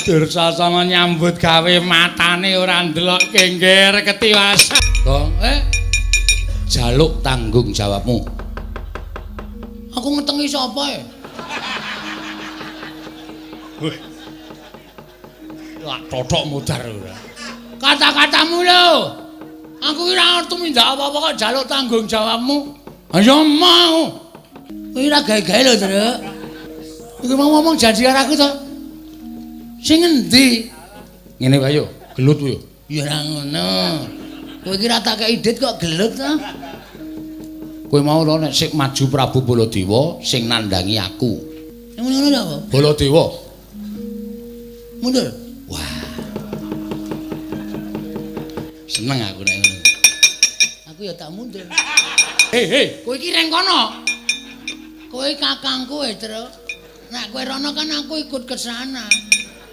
Dursasana nyambut gawe matane ora ndelok kengger ketiwasan. Gong, jaluk tanggung jawabmu. Aku ngetengi sapa e? Wah, totok mudar ora. Kata-katamu lho. Aku ora tumindak apa-apa kok jaluk tanggung jawabmu. Ayo mau. Kowe ora gawe-gawe lho, Truk. Iku mau ngomong janji karo aku to. Sing ngendi? Ngene wae yo, gelut yo. Ya ora ngono. Kowe iki ora tak kei dit kok gelut to? Kowe mau lho nek sik maju Prabu Baladewa sing nandangi aku. Ngono lho apa? Baladewa. Mundur. Wah. Seneng aku nek ngono. Aku ya tak mundur. Hei, hei, kowe iki reng kono. Kowe kakangku e, Truk. Nek kowe rono kan aku ikut ke sana.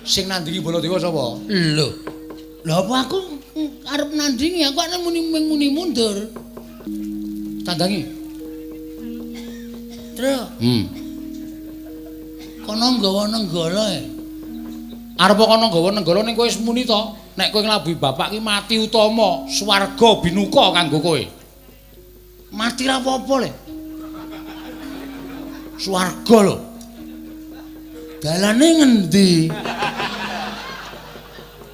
Sing nandingi Baladewa sapa? Lho. Lha apa aku arep nandingi? Aku nek muni mundur. Tandangi. Truk. Kono nggawa nenggala e. Arep kono nggawa nenggala ning kowe wis muni to? Nek kowe nglabuhi bapak ki mati utama, swarga binuka kanggo kowe. Mati ra apa-apa le. Swarga lho. Dalane ngendi?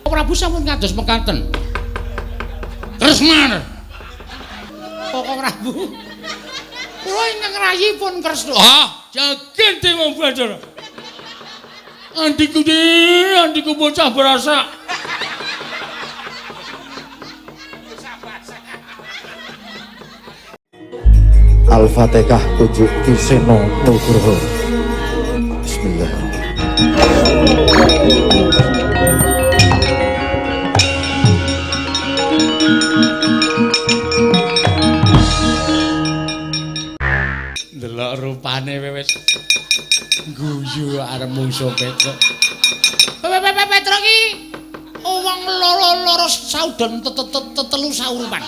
Prabu sampun kados mekaten. Kresna. Kok Prabu? Kula ingkang rayi pun Kresna. Ah, jagen Dewa Bathara. Andiku andiku bocah berasa. Al-Fatihah kunjuk Ki Seno Nugroho. Bismillahirrahmanirrahim. Ndelok rupane wis guyu arep mungsuh Petruk. Petruk iki wong loro-loro saudon telu saurupan.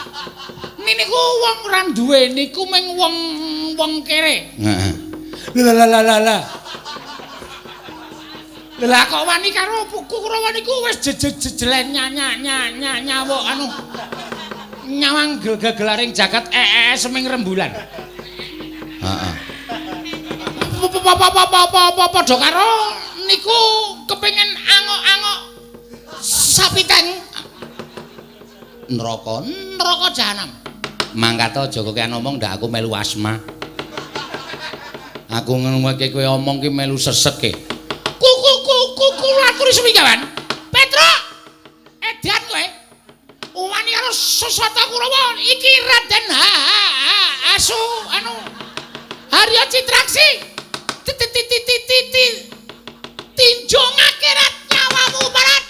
Niku wong ora duwe niku mung wong kere. Heeh. Lah lah lah lah. Lah kok wani karo Kurawa niku wis jejelen nyawuk anu nyawang gegelaring jagat seming rembulan. Heeh. Padha karo niku kepengin angok-angok sapi teng neraka, neraka jahanam. Mangkat aja kokean omong ndak aku melu asma. Aku ngrungokke kowe omong ki melu sesek ke. Kuku aturi semigawan. Petruk. Edan kowe. Wani karo Sasata Kurawa iki Raden Asu anu Harya Citraksi. Tinjung akhirat nyawamu barat.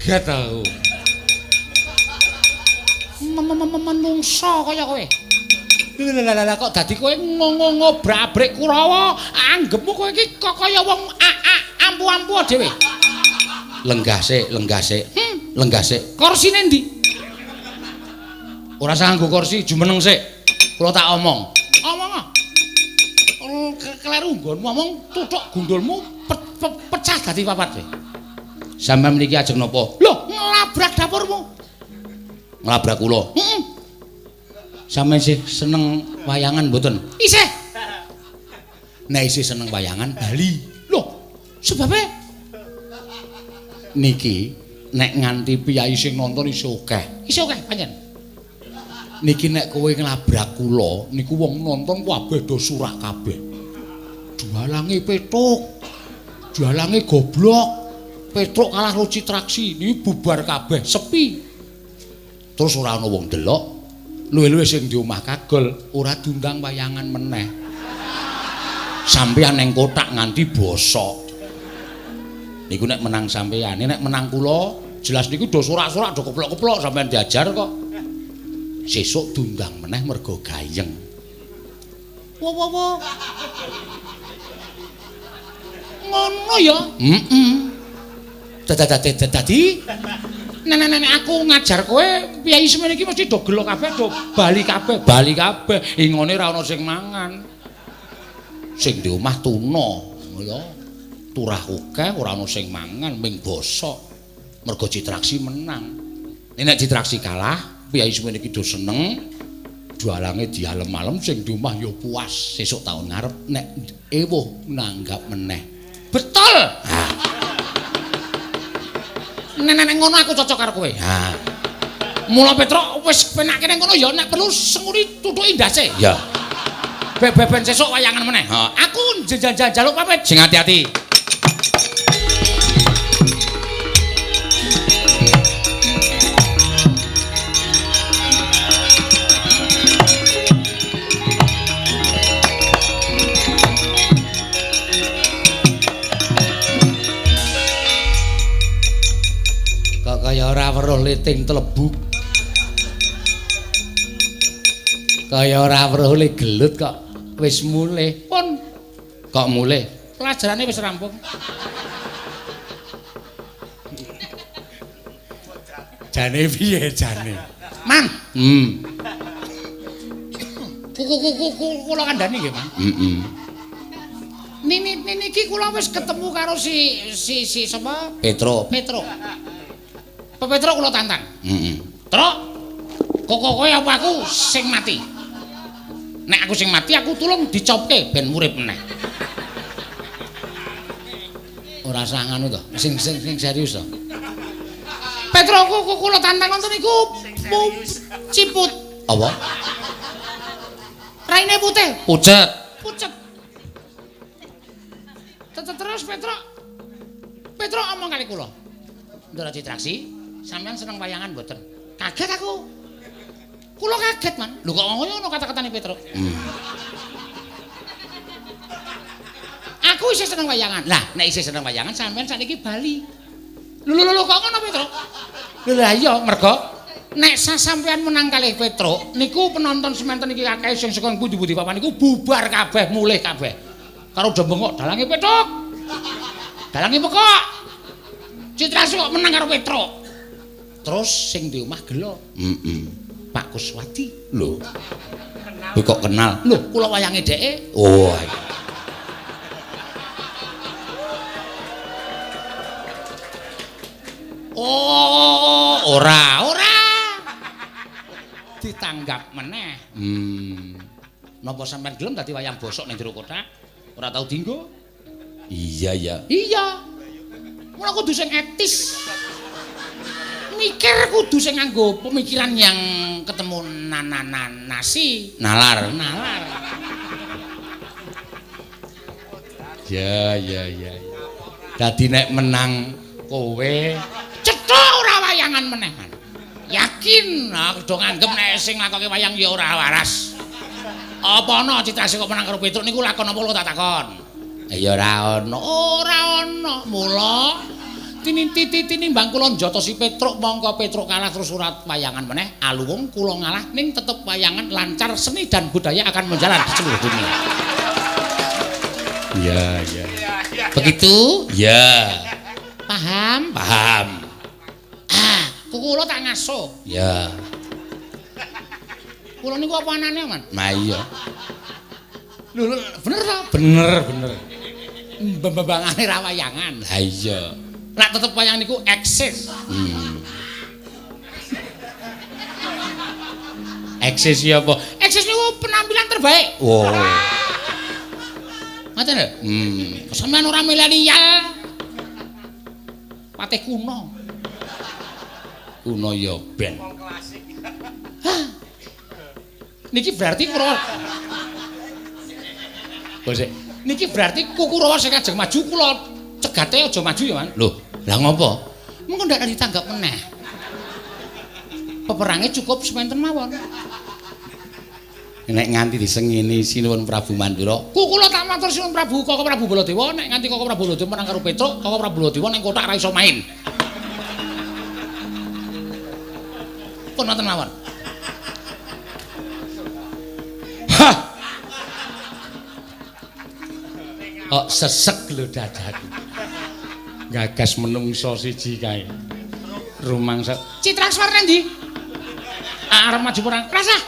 Kaget aku. Menungso kaya kowe. Lha kok dadi kowe ngobrak-abrik Kurawa, anggepmu kowe iki kok kaya wong ampu-ampu dhewe. Lenggah sik, lenggah sik. Lenggah sik. Korsine endi? Ora usah nganggo kursi, jumeneng sik. Kula tak omong. Omong ah. Kleru nggonmu omong tuthuk gundulmu pecah dadi papat kowe. Sampeyan mriki ajeng napa? Lho, nglabrak dapurmu. Nglabrak kula. Heeh. Sampeyan sih seneng wayangan mboten? Isih. Nek isih seneng wayangan bali. Lho, sebabe niki nek nganti piyai sing nonton isih akeh. Isih akeh pancen. Niki nek kowe nglabrak kula niku wong nonton kabeh do surak kabeh. Jualange Petruk. Jualange goblok. Petruk kalah karo Citraksi, niki bubar kabeh, sepi. Terus ora ana wong delok. Luwih-luwih sing di omah kagol ora diundang wayangan meneh. Sampeyan ning kotak nganti bosok. Niku nek menang sampeyan, nek menang kula jelas niku do sorak-sorak do keplok-keplok sampeyan diajar kok. Sesuk diundang meneh mergo gayeng. Wo wo wo. Ngono ya. Heeh. Dadi nek aku ngajar kowe piyayi semene iki mesti do gelo kabeh, do bali kabeh, bali kabeh. Ingone ora ana sing mangan. Sing di omah tuna, ya. Turah akeh ora ana sing mangan, ming bosok. Mergo Citraksi menang. Nek Citraksi kalah, piyayi semene iki do seneng. Dalange dialem-alem sing di omah ya puas. Sesuk taun ngarep nek ewuh nanggap meneh. Betul. Ha. Nek ngono aku cocok karo kowe. Ha. Mula Petruk wis penake nang kono ya nek perlu senguri tutuki ndase. Ya. Beben sesuk wayangan meneh. Ha. Aku njaluk pamit. Sing ati-ati. Kaya ora weruh liting telebuk. Kaya ora weruh le gelut kok wis mulih. Pun kok mulih. Pelajarane wis rampung. Jane piye jane? Man. Kuku kula kandhani nggih, Man. Heeh. Nini iki kula wis ketemu karo si sapa? Petro. Petro. Petro kula tantang. Heeh. Truk, kok kowe apa aku sing mati? Nek aku sing mati aku tulung dicopke ben urip meneh. Ora usah ngono to, sing serius to. Petro kula tantang nonton niku ciput. Apa? Raine putih. Pucet. Pucet. Terus Petro. Petro omong kali kula. Ndara Citraksi, sampean seneng wayangan mboten? Kaget aku. Kula kaget, Man. Lho kok ngono kata-katane Petruk? Aku isih seneng wayangan. Lah, nek isih seneng wayangan sampean sakniki bali. Lho lho kok ngono Petruk? Lho lah iya, mergo nek sampean menang kalih Petruk niku penonton semanten iki akeh sing saka pundi-pundi papan niku bubar kabeh, mulih kabeh. Karo do bengok dalange Petruk. Dalange pekok. Citraksi kok menang karo Petruk. Terus sing di omah gelo. Heeh. Pak Kuswati. Lho. Kowe kok kenal? Lho, kula wayange dheke. Oh. Oh, ora, ora. Ditanggap meneh. Napa sampean gelem dadi wayang bosok ning jero kothak? Ora tau dinggo? Iya, ya. Iya. Mula kudu sing etis. Mikir kudu sing nganggo pemikiran yang ketemu nasi, nalar, nalar. Ya, ya, ya. Dadi nek menang kowe cetha ora wayangan meneh. Yakin aku do nganggep nek sing nglakoke wayang ya ora waras. Apa ana Citraksi kok menang karo Petruk niku lakon apa tak takon? Ya ora ana. Ora ana. Mula tinimbang kula njotosi Petruk mongko Petruk kalah terus ora wayangan meneh, aluwung kula ngalah ning tetep wayangan lancar, seni dan budaya akan menjalar di seluruh dunia. Iya, iya. Begitu? Iya. Paham? Paham. Ah, kula tak ngaso. Iya. Kula niku apa anane, Man? Nah iya. Lho, bener ta? Bener, bener. Mbembangane ra wayangan. Ha iya. Lak tetep wayang niku eksis. Eksis ya apa? Eksis niku penampilan terbaik. Wow. Ngoten lho. Sampeyan ora milenial. Patih kuno. Kuno ya ben. Hah. Niki berarti Kurawa. Bosek. Niki berarti Kurawa sing ajeng maju kula cegate aja maju ya, Man. Lho, lah ngopo? Mengko ndak ditanggap meneh. Peperange cukup sementen mawon. Nek nganti disengini Sinuwun Prabu Mandura, kula tak matur Sinuwun Prabu Koko Prabu Baladewa, nek nganti Koko Prabu Baladewa menang karo Petruk, Koko Prabu Baladewa ning kothak ra iso main. Pun wonten mawon. Hah. Kok sesek lho dadaku. Gagas menungso siji kae. Rumangsa Citrakswar nang ndi? Arep maju perang. Rasah.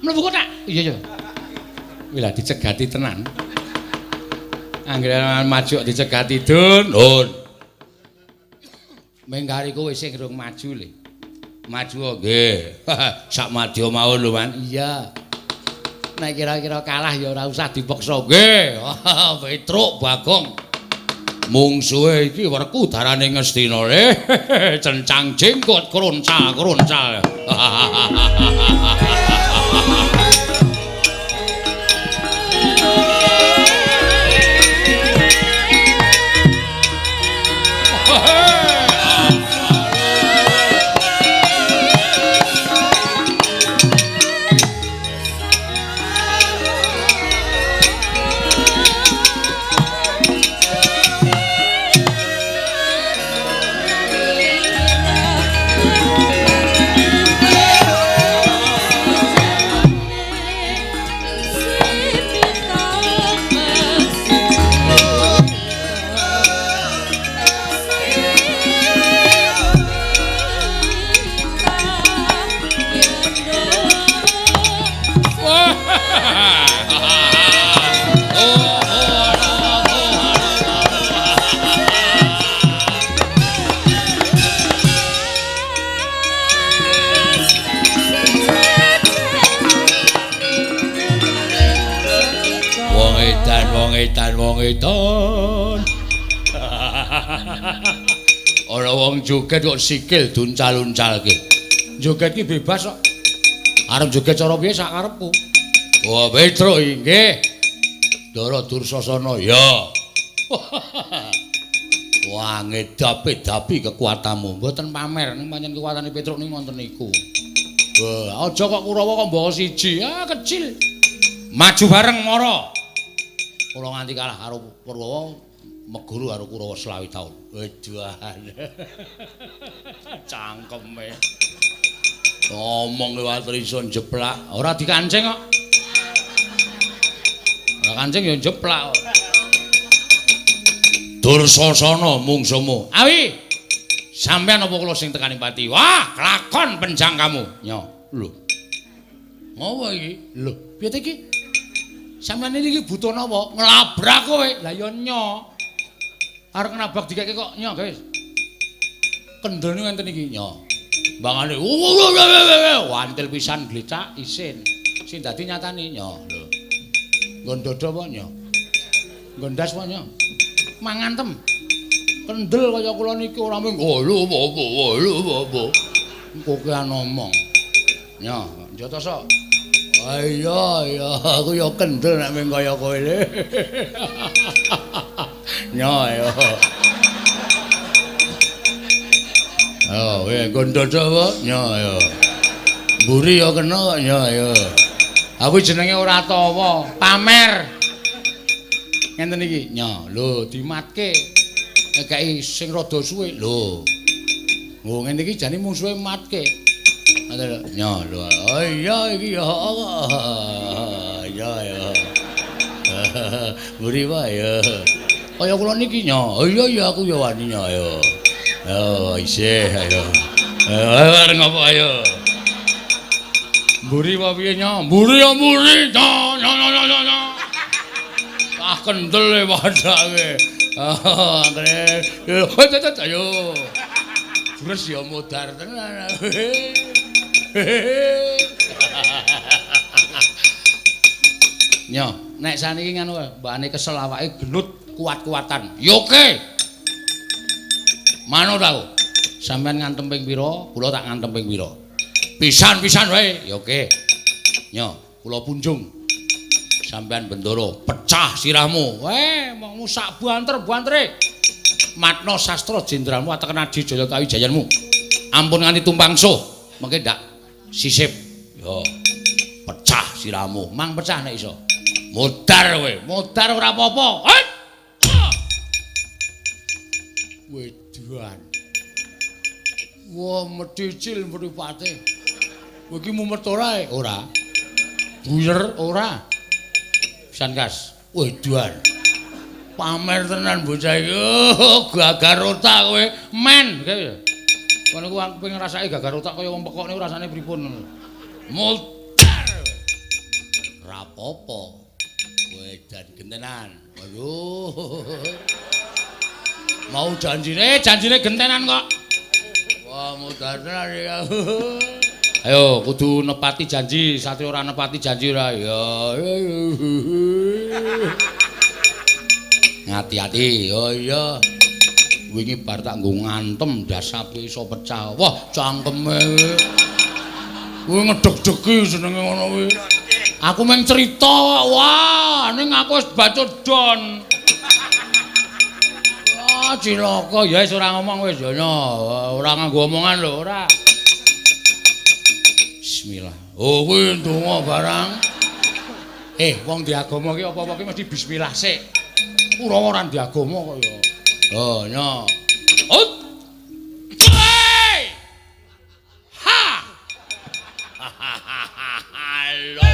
Mlebu kotak. Iya iya. Kuwi lah dicegati tenan. Anggere maju dicegati dun, dun. Mengkari kowe sing rung maju le. Maju nggih. Sak madya mawon lho, Man. Iya. Nek kira-kira kalah ya ora usah dipeksa. Nggih. Petruk Bagong. Mungsuhe iki werku darane Ngastina le. Cencang jenggot kroncal-kroncal. Wong edan. Ana wong joget kok sikil duncal-uncalke. Joget ki bebas kok. Arep joget cara piye sak karepku. Wah, Petruk inggih. Ndara Dursasana ya. Wah, ngedapi-dapi kekuatanmu. Mboten pamer ning pancen kekuatane Petruk niku ngoten niku. Wah, aja kok Kurawa kok mbawa siji. Ah, kecil. Maju bareng mara. Kula nganti kalah karo Purwawa meguru karo Kurawa 25 taun. Weduan. Cangkeme. Ngomong liwat iso njeplak, ora dikancing kok. Ora kancing ya njeplak kok. Dursasana mungsumu. Awi. Sampeyan apa kula sing tekani pati? Wah, kelakon penjangkamu. Nyo, lho. Ngopo iki? Lho, piye iki? Sampeyan iki butuh napa? Nglabrak kowe. Lah ya nyo. Arep nabrak dikeke kok nyo, guys. Kendel niku ngenten iki nyo. Mbangane wantil pisan glecak isin. Sing dadi nyatane nyo. Lho. Nggon dodo apa nyo? Nggon ndas apa nyo? Mangan tem. Kendel kaya kula niki ora mung lho apa lho apa. Kokean omong. Nyo, njotoso. Iya iya aku ya kendel nek mung kaya kowe le. Nyo ayo. Oh, kowe nggon dodo apa? Nyo ayo. Mburi ya kena kok nyo ayo. Aku jenenge ora tawa, pamer. Ngenten iki, nyo. Lho dimatke. Ngekeki sing rada suwe. Lho. Oh, ngene iki jane mungsuhe matke. Nyo lho. Oh iya iki ya kok. Ya ya. Mburi wae ya. Kaya kula niki nyo. Oh iya iya aku ya wani nyo ayo. Ayo isih ayo. Ayo ngopo ayo. Mburi apa piye nyo? Mburi ya mburi. Nyo nyo nyo nyo nyo. Ah kendel e padake. Ah anggere. Ayo. Jures ya modar tenan. Nyo, nek saniki ngono mbakane kesel awake gelut kuat-kuatan. Ya oke. Manut aku. Sampeyan ngantem ping pira, kula tak ngantem ping pira. Pisan-pisan wae. Ya oke. Nyo, kula punjung. Sampeyan bendara pecah sirahmu. Weh, mongmu sak banter-bantere. Matna sastra jenderalmu ateken Adi Jaya Kawijayanmu. Ampun nganti tumpang suh, mengke ndak sisip. Yo. Pecah sirahmu, mang pecah nek iso. Modar kowe, modar ora apa-apa. Weduan. Wah, medhicil mripate. Kowe iki mumet ora? Ora. Buyer ora. Pisan kas. Weduan. Pamer tenan bocah iki. Oh, gagar otak kowe. Men. Kono ku aku pengen ngrasake gagar otak kaya wong pekok niku rasane pripun ngono. Mutar. Rapopo. Kowe jan gentenan. Aduh. Mau janjine, janjine gentenan kok. Wah, mudar tenan ya. Ayo kudu nepati janji, satria ora nepati janji ora. Ya. Ngati-ati. Oh iya. Wingi bar tak nggo ngantem dasape iso pecah. Wah, cangkeme. Kuwi ngedeg-degi jenenge ngono kuwi. Aku mung cerita, wah, ning aku wis bacut don. Wah, cilaka ya wis ora ngomong wis ya ora nganggo omongan lho, ora. Bismillah. Oh, kuwi ndonga barang. Wong di agama ki apa-apa ki mesti bismillah sik. Ora ora di agama kok ya. Oh, nya. Ut. Ha. Halo.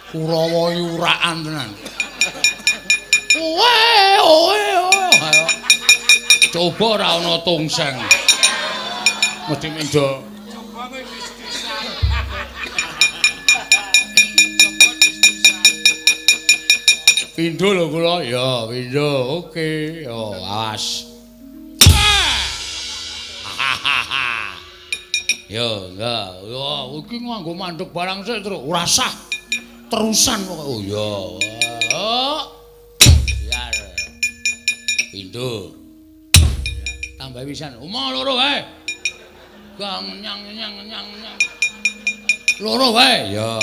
Kurawa yuraan tenan. Owe, owe, owe. Coba ora ana tungseng. Mesti mendo. Coba kowe dis-disan. Coba dis-disan. Pindho lho kula. Ya, pindho. Oke. Yo, awas. Yo, enggak. Yo, iki nganggo mandek barang sik terus ora sah. Terusan pokoke. Oh ya. Oh. Biar. Pindho. Tambah pisan. Omong loro wae. Gang nyang nyang nyang nyang. Loro wae. Ya.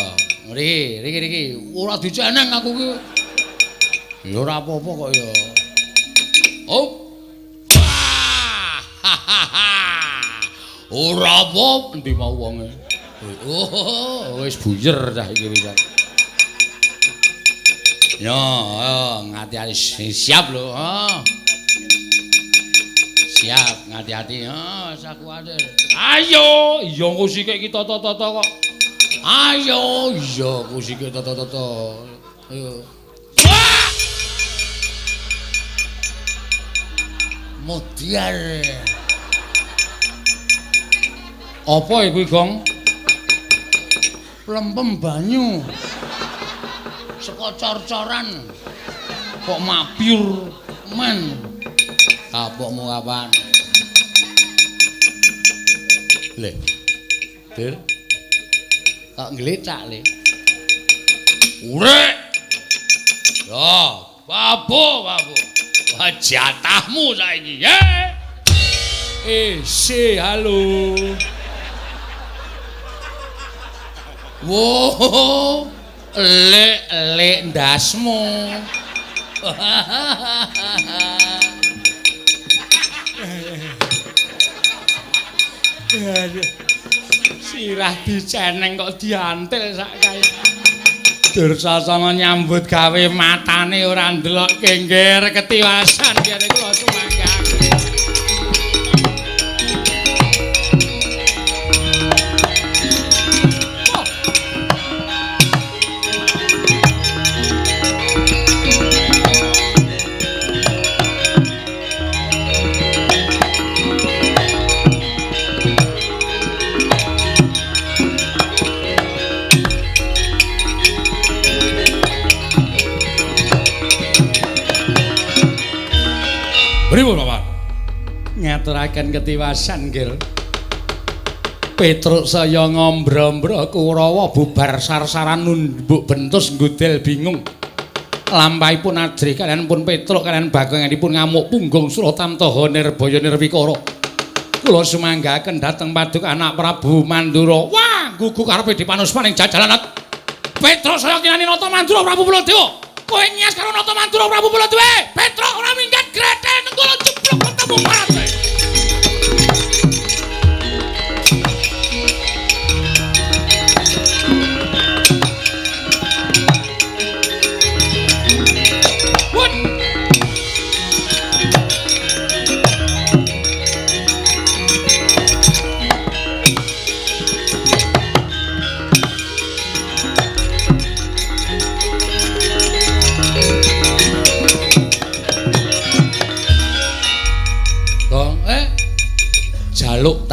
Mriki, riki riki. Ora diceneng aku ki. Ya ora apa-apa kok ya. Oh. Ora apa endi mau wonge. Oh, wis buyer cah iki pisan. Yo, ayo ngati-ati siap lho, ha. Siap, ngati-ati. Ha, wis aku kuwatir. Ayo, iya engko sikik iki tata-tata kok. Ayo, iya engko sikik tata-tata. Ayo. Mudiar. Apa kuwi, Gong? Lempem banyu. Saka cor-coran. Kok mabyur men. Kapokmu kapan? Le. Dir. Kok nglecak, Le? Urek. Ya, babu, babu. Wah, jatahmu saiki, ye. Si, halo. Wow, lek-lek ndasmu. Sirah diceneng kok diantil sak kae. Dursasana nyambut gawe matane ora ndelok kengger ketiwasan kene kula sumangga. Pripun, Bapak? Ngaturaken ketiwasan, Gil. Petruk saya ngombro-ombro Kurawa bubar sarsaran numbuk bentus nggudel bingung. Lampahipun ajrih kalian pun Petruk kalian bagonganipun ngamuk punggung Suratamtaha Nirbaya Nirwikara. Kula sumanggaken dhateng paduka anak Prabu Mandura. Wah, gugu karepe dipanuspaning jajalan. Petruk saya kinani Nata Mandura Prabu Baladewa. Kowe nyas karo Nata Mandura Prabu Baladewa. Petruk ora minggat grethel nenggala jeblok ketemu parate.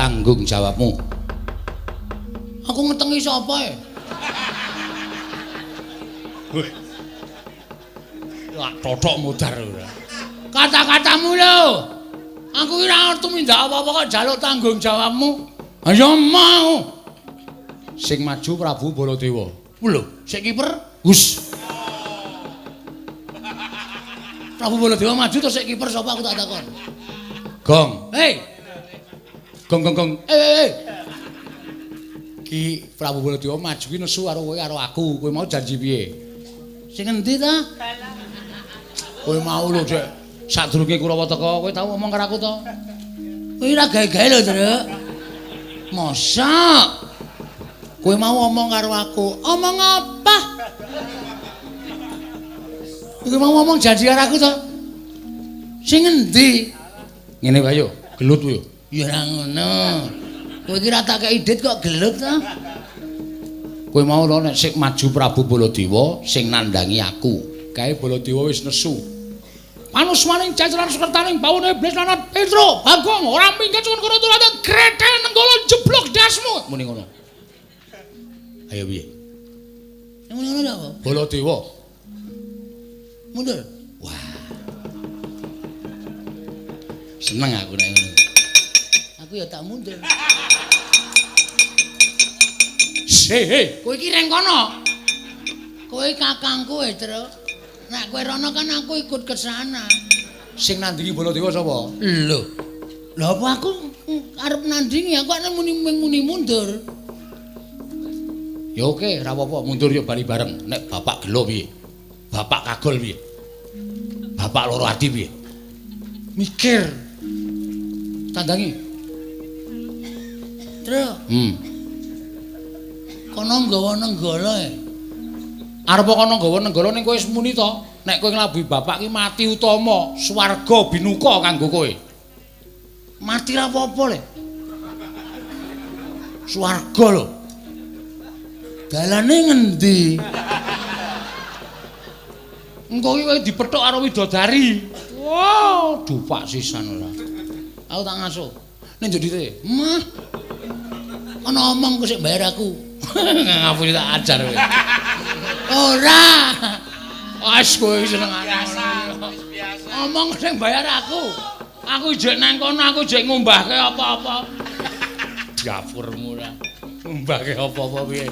tanggung jawabmu. Aku ngetengi sapa e? Wah, totok mudar ora. Kata-katamu lho. Aku ora tumindak apa-apa kok njaluk tanggung jawabmu. Ayo mau. Sing maju Prabu Baladewa. Lho, sik kiper? Gus. Prabu Baladewa maju terus sik kiper sapa aku tak takon. Gong. Hei. Gong gong gong. Eh. Ki Prabu Baladewa maju ki nesu karo kowe karo aku. Kowe mau janji piye? Sing endi ta? Kowe mau lho, Dek. Sadurunge Kurawa teka, kowe tau ngomong karo aku to? Kowe ora gawe-gawe lho, Truk. Mosok? Kowe mau ngomong karo aku. Omong apa? Kowe mau ngomong janji karo aku to? Sing endi? Ngene wae yo, gelut yo. Ya ora ngono. Kowe iki ora tak kei dit kok gelut to? Kowe mau lho nek sing maju Prabu Baladewa sing nandangi aku. Kae Baladewa wis nesu. Panusmaning jajaran sekertaning bawone iblis lanat Petro Bagong ora minggat cuwun kono turate grethel nenggala jeblok dasmu. Muni ngono. Ayo piye? Muni ngono apa? Baladewa. Mundur. Wah. Seneng aku nek ngono. Aku ya tak mundur. Hei, kowe iki reng kono. Kowe kakangku e, Truk. Nek kowe rono kan aku ikut ke sana. Sing nandingi Baladewa sapa? Lho. Lha apa aku arep nandingi aku nek muni mundur. Ya oke, ora apa-apa, mundur ya bali bareng. Nek bapak gelo piye? Bapak kagol piye? Bapak loro ati piye? Mikir. Tandangi. Truk. Kono nggawa nenggala e. Arep kono nggawa nenggala ning kowe wis muni to? Nek kowe nglabuhi bapak ki mati utama, swarga binuka kanggo kowe. Mati ra apa-apa le. Swarga lho. Dalane ngendi? Engko ki kowe dipethuk karo widodari. Wah, dupak sisan ora. Aku tak ngaso. Ning njok dite. Mah. Ana omong kok sik bayar aku. Ngapusi tak ajar kowe. Ora. Wes kowe senengane. Biasa, wis biasa. Omong sing bayar aku. Aku jek nang kono, aku jek ngumbahke apa-apa. Dapurmu ora. Ngumbahke apa-apa piye?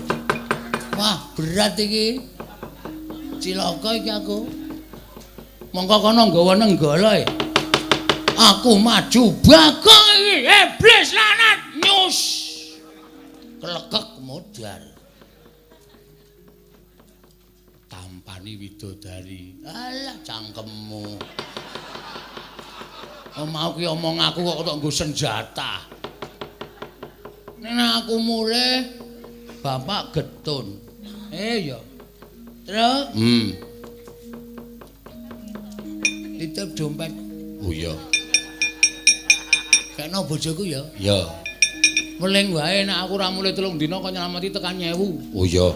Wah, berat iki. Cilaka iki aku. Mongko kono nggawa nenggala e. Aku maju Bagong iki. Iblis lanat nyus. Klekek modar. Tampani widodari. Alah cangkemmu. Oh, mau ki omong aku kok tok nggo senjata. Nek aku mulih bapak getun. Ya. Truk. Titip dompet. Oh iya. Kena bojoku ya. Iya. Weling wae nek aku ora mulih 3 dina kok nyelameti tekan 1000. Oh iya.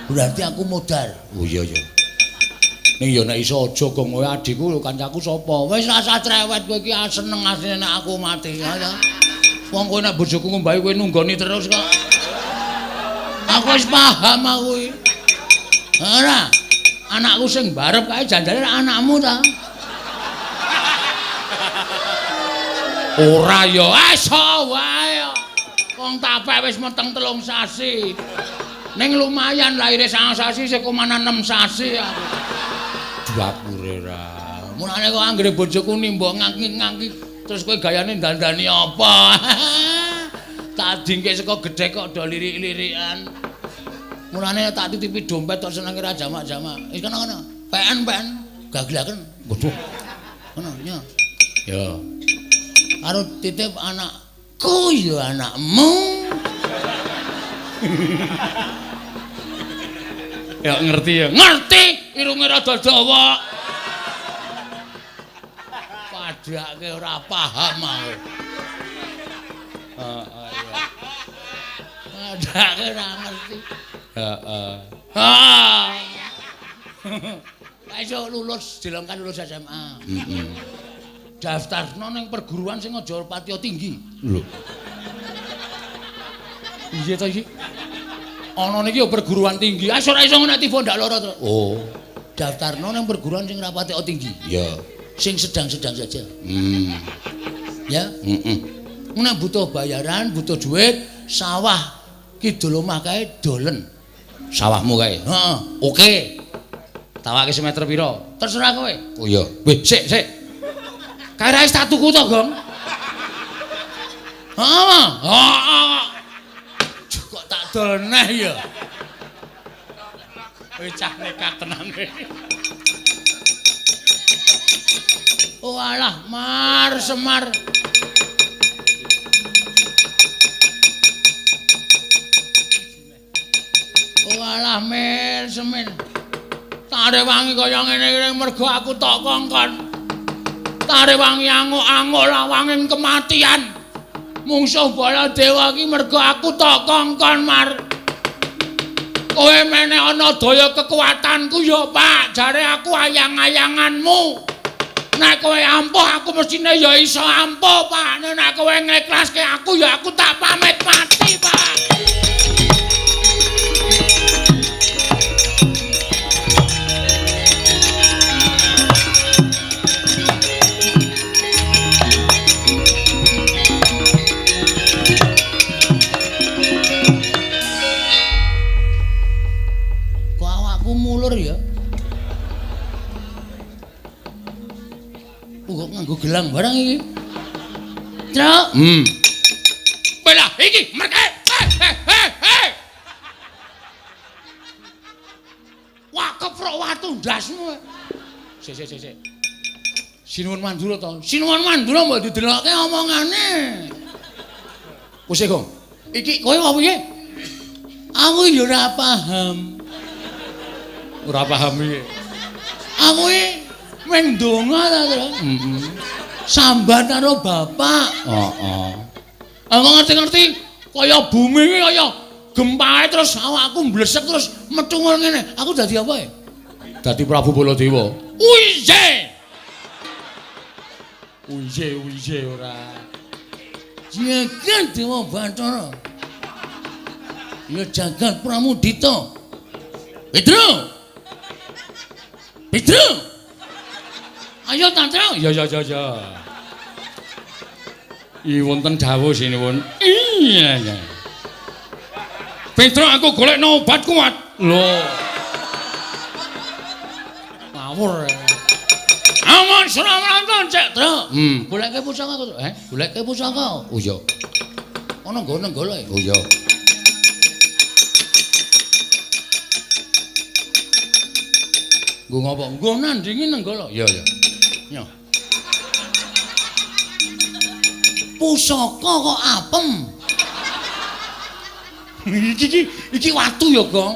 Berarti aku modar. Oh iya ya. Ning ya nek iso aja gong kowe adikku lho kancaku sapa? Wis rasa cerewet kowe iki seneng asline nek aku mati ya. Wong kowe nek bojoku ngombahi kowe nunggoni terus kok. Aku wis paham aku iki. Ora. Anakku sing barep kae janjane anakmu ta. Ora ya, iso wae. Wong tapek wis meteng 3 sasi. Ning lumayan lahire 9 sasi sik komanan 6 sasi aku. Dapure ra. Mulane kok anggere bojoku nimbok ngangki-ngangki terus kowe gayane dandani apa? Tak dingke saka gedhe kok do lirik-lirikan. Mulane tak titipi dompet tok senenge ra jamak-jamak. Wis kono-kono. PN-PN gaglaken. Waduh. Kono nya. Ya. Karo titip anakku ya anakmu. Ya ngerti ya. Ngerti, irunge rada dawa. Padake ora paham aku. Heeh iya. Padake ora ngerti. Heeh. Ha. Iso lulus, dilongkan lulus SMA. Heeh. Daftarno ning perguruan sing aja patiya tinggi. Lho. Piye to iki? Ana niki ya perguruan tinggi. Ah ora iso nek tiba ndak lara to. Oh. Daftarno nang perguruan sing ora patek tinggi. Iya. Sing sedang-sedang saja. Ya, heeh. Nek butuh bayaran, butuh duit, sawah kidul omah kae dolen. Sawahmu kae. Heeh. Oke. Tawake semeter pira? Terserah kowe. Oh iya. Weh, sik, sik. Kae ra wis tak tuku to, Gong? Heeh. Heeh. Kok tak dol neh ya. Kowe cah nekat tenan. Oh alah, Mar Semar. Oh alah, Mir Semin. Tak rewangi kaya ngene iki mergo aku tok kongkon. Tak rewangi anguk-anguk lawanging kematian. Mungsuh Baladewa iki mergo aku tok kongkon, Mar. Kowe meneh ana daya kekuatanku ya, Pak. Jare aku ayang-ayanganmu. Nek kowe ampuh aku mestine ya iso ampuh, Pak. Nek kowe ngekhlaske aku ya aku tak pamit mati, Pak. Kok awakku mulur ya? Kok nganggo gelang barang iki? Truk. Belah iki merke. Hei. Wah, keprok watu ndasmu. Sik sik sik. Sinuwun Mandura to. Sinuwun Mandura mbok didelokke omongane. Wis, Gong. Iki kowe apa piye? Aku ya ora paham. Ora paham piye? Aku iki mung ndonga ta, Tru. Heeh. Sambat karo bapak. Heeh. Aku ngerti-ngerti kaya bumi iki kaya gempae terus awakku mblesek terus methungul ngene. Aku dadi apa ya? Dadi Prabu Baladewa. Uiye. Uiye uiye ora. Jagat Dewa Bathara. Ya jagat Pramudita. Petro. Petro. Ayo Tantra. Ya ya ya ya. I wonten dawuh sinuwun. Iya ya. Petro aku golekno obat kuat. Lho. Ngawur. Aman Suramarta cek, Tru. Goleke pusaka aku, Tru. Goleke pusaka. Oh iya. Ana nggon nenggala. Oh iya. Nggo ngopo? Nggo nandingi nenggala. Iya ya. Nyo. Pusaka kok apem. Iki watu ya, Gong.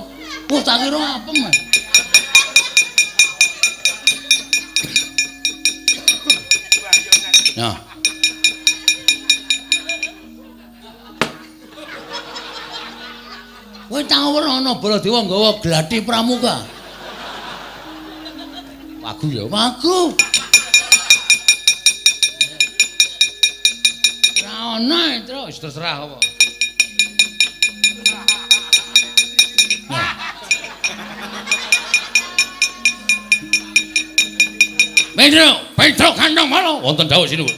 Wah, tak kira apem. Nah. Kowe tau ora ana Baladewa nggawa gladi pramuka? Wagu ya, wagu. Ora ana, Tru, wis terserah apa. Petro, Petro kandang malo wonten dawuh sinuwun.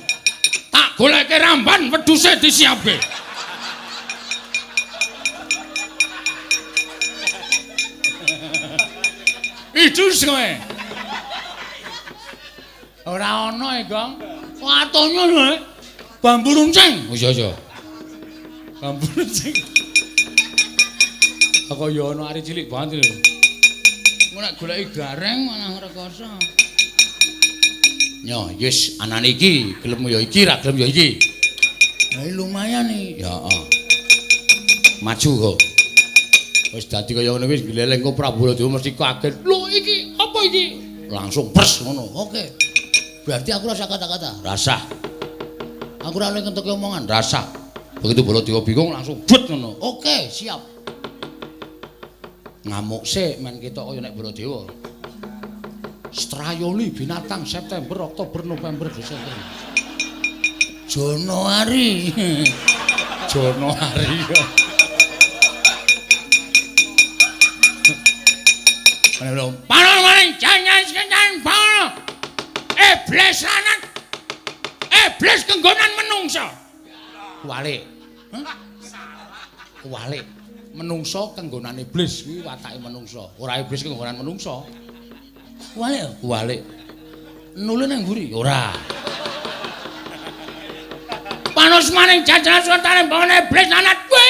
Tak goleke ramban wedhuse disiapke. Idus kowe. Ora ana e, Gong. Watunya lho. Bambu runcing. Oh iya iya. Bambu runcing. Kok ya ana ari cilik banget lho. Engko nek goleki gareng malah rekoso. Nyo, yes, anane iki, gelem ya iki, ra gelem ya iki. Lah lumayan iki. Ya, heeh. Maju kok. Wis dadi kaya ngono wis gleleng kok Prabu Baladewa mesti kaget. Lho iki apa iki? Langsung pers ngono. Oke. Berarti aku rasa kata-kata. Rasah. Aku ora oleh ngentuke omongan, rasah. Begitu Baladewa bingung langsung but ngono. Oke, siap. Ngamuk sik men ketok kaya nek Baladewa. Strayoli binatang September, Oktober, November, Desember. Januari. Januari. Panon maring jangan sekencan panon. Iblis lanang. Iblis kenggonan menungsa. Kuwalik. Hah? Kuwalik. Menungsa kenggonan iblis kuwi watake menungsa. Ora iblis kenggonan menungsa. Kuwalik, kuwalik. Nule nang mburi? Ora. Panos maning jajaran suwentane bangun iblis lanang kuwi.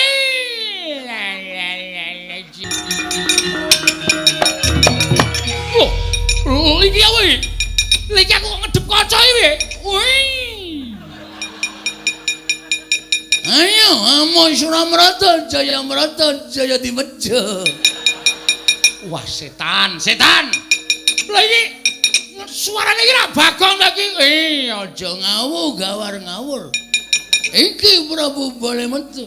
Loh, iki apa iki? Lha iki aku kok ngedep kaca iki. Wih. Ayo, amo Suramrata, Jayamrata, Jaya Dimeja. Wah, setan, setan. Lha iki suarane iki ra Bagong ta iki? Eh, aja ngawur, gawar ngawur. Iki Prabu Bale metu.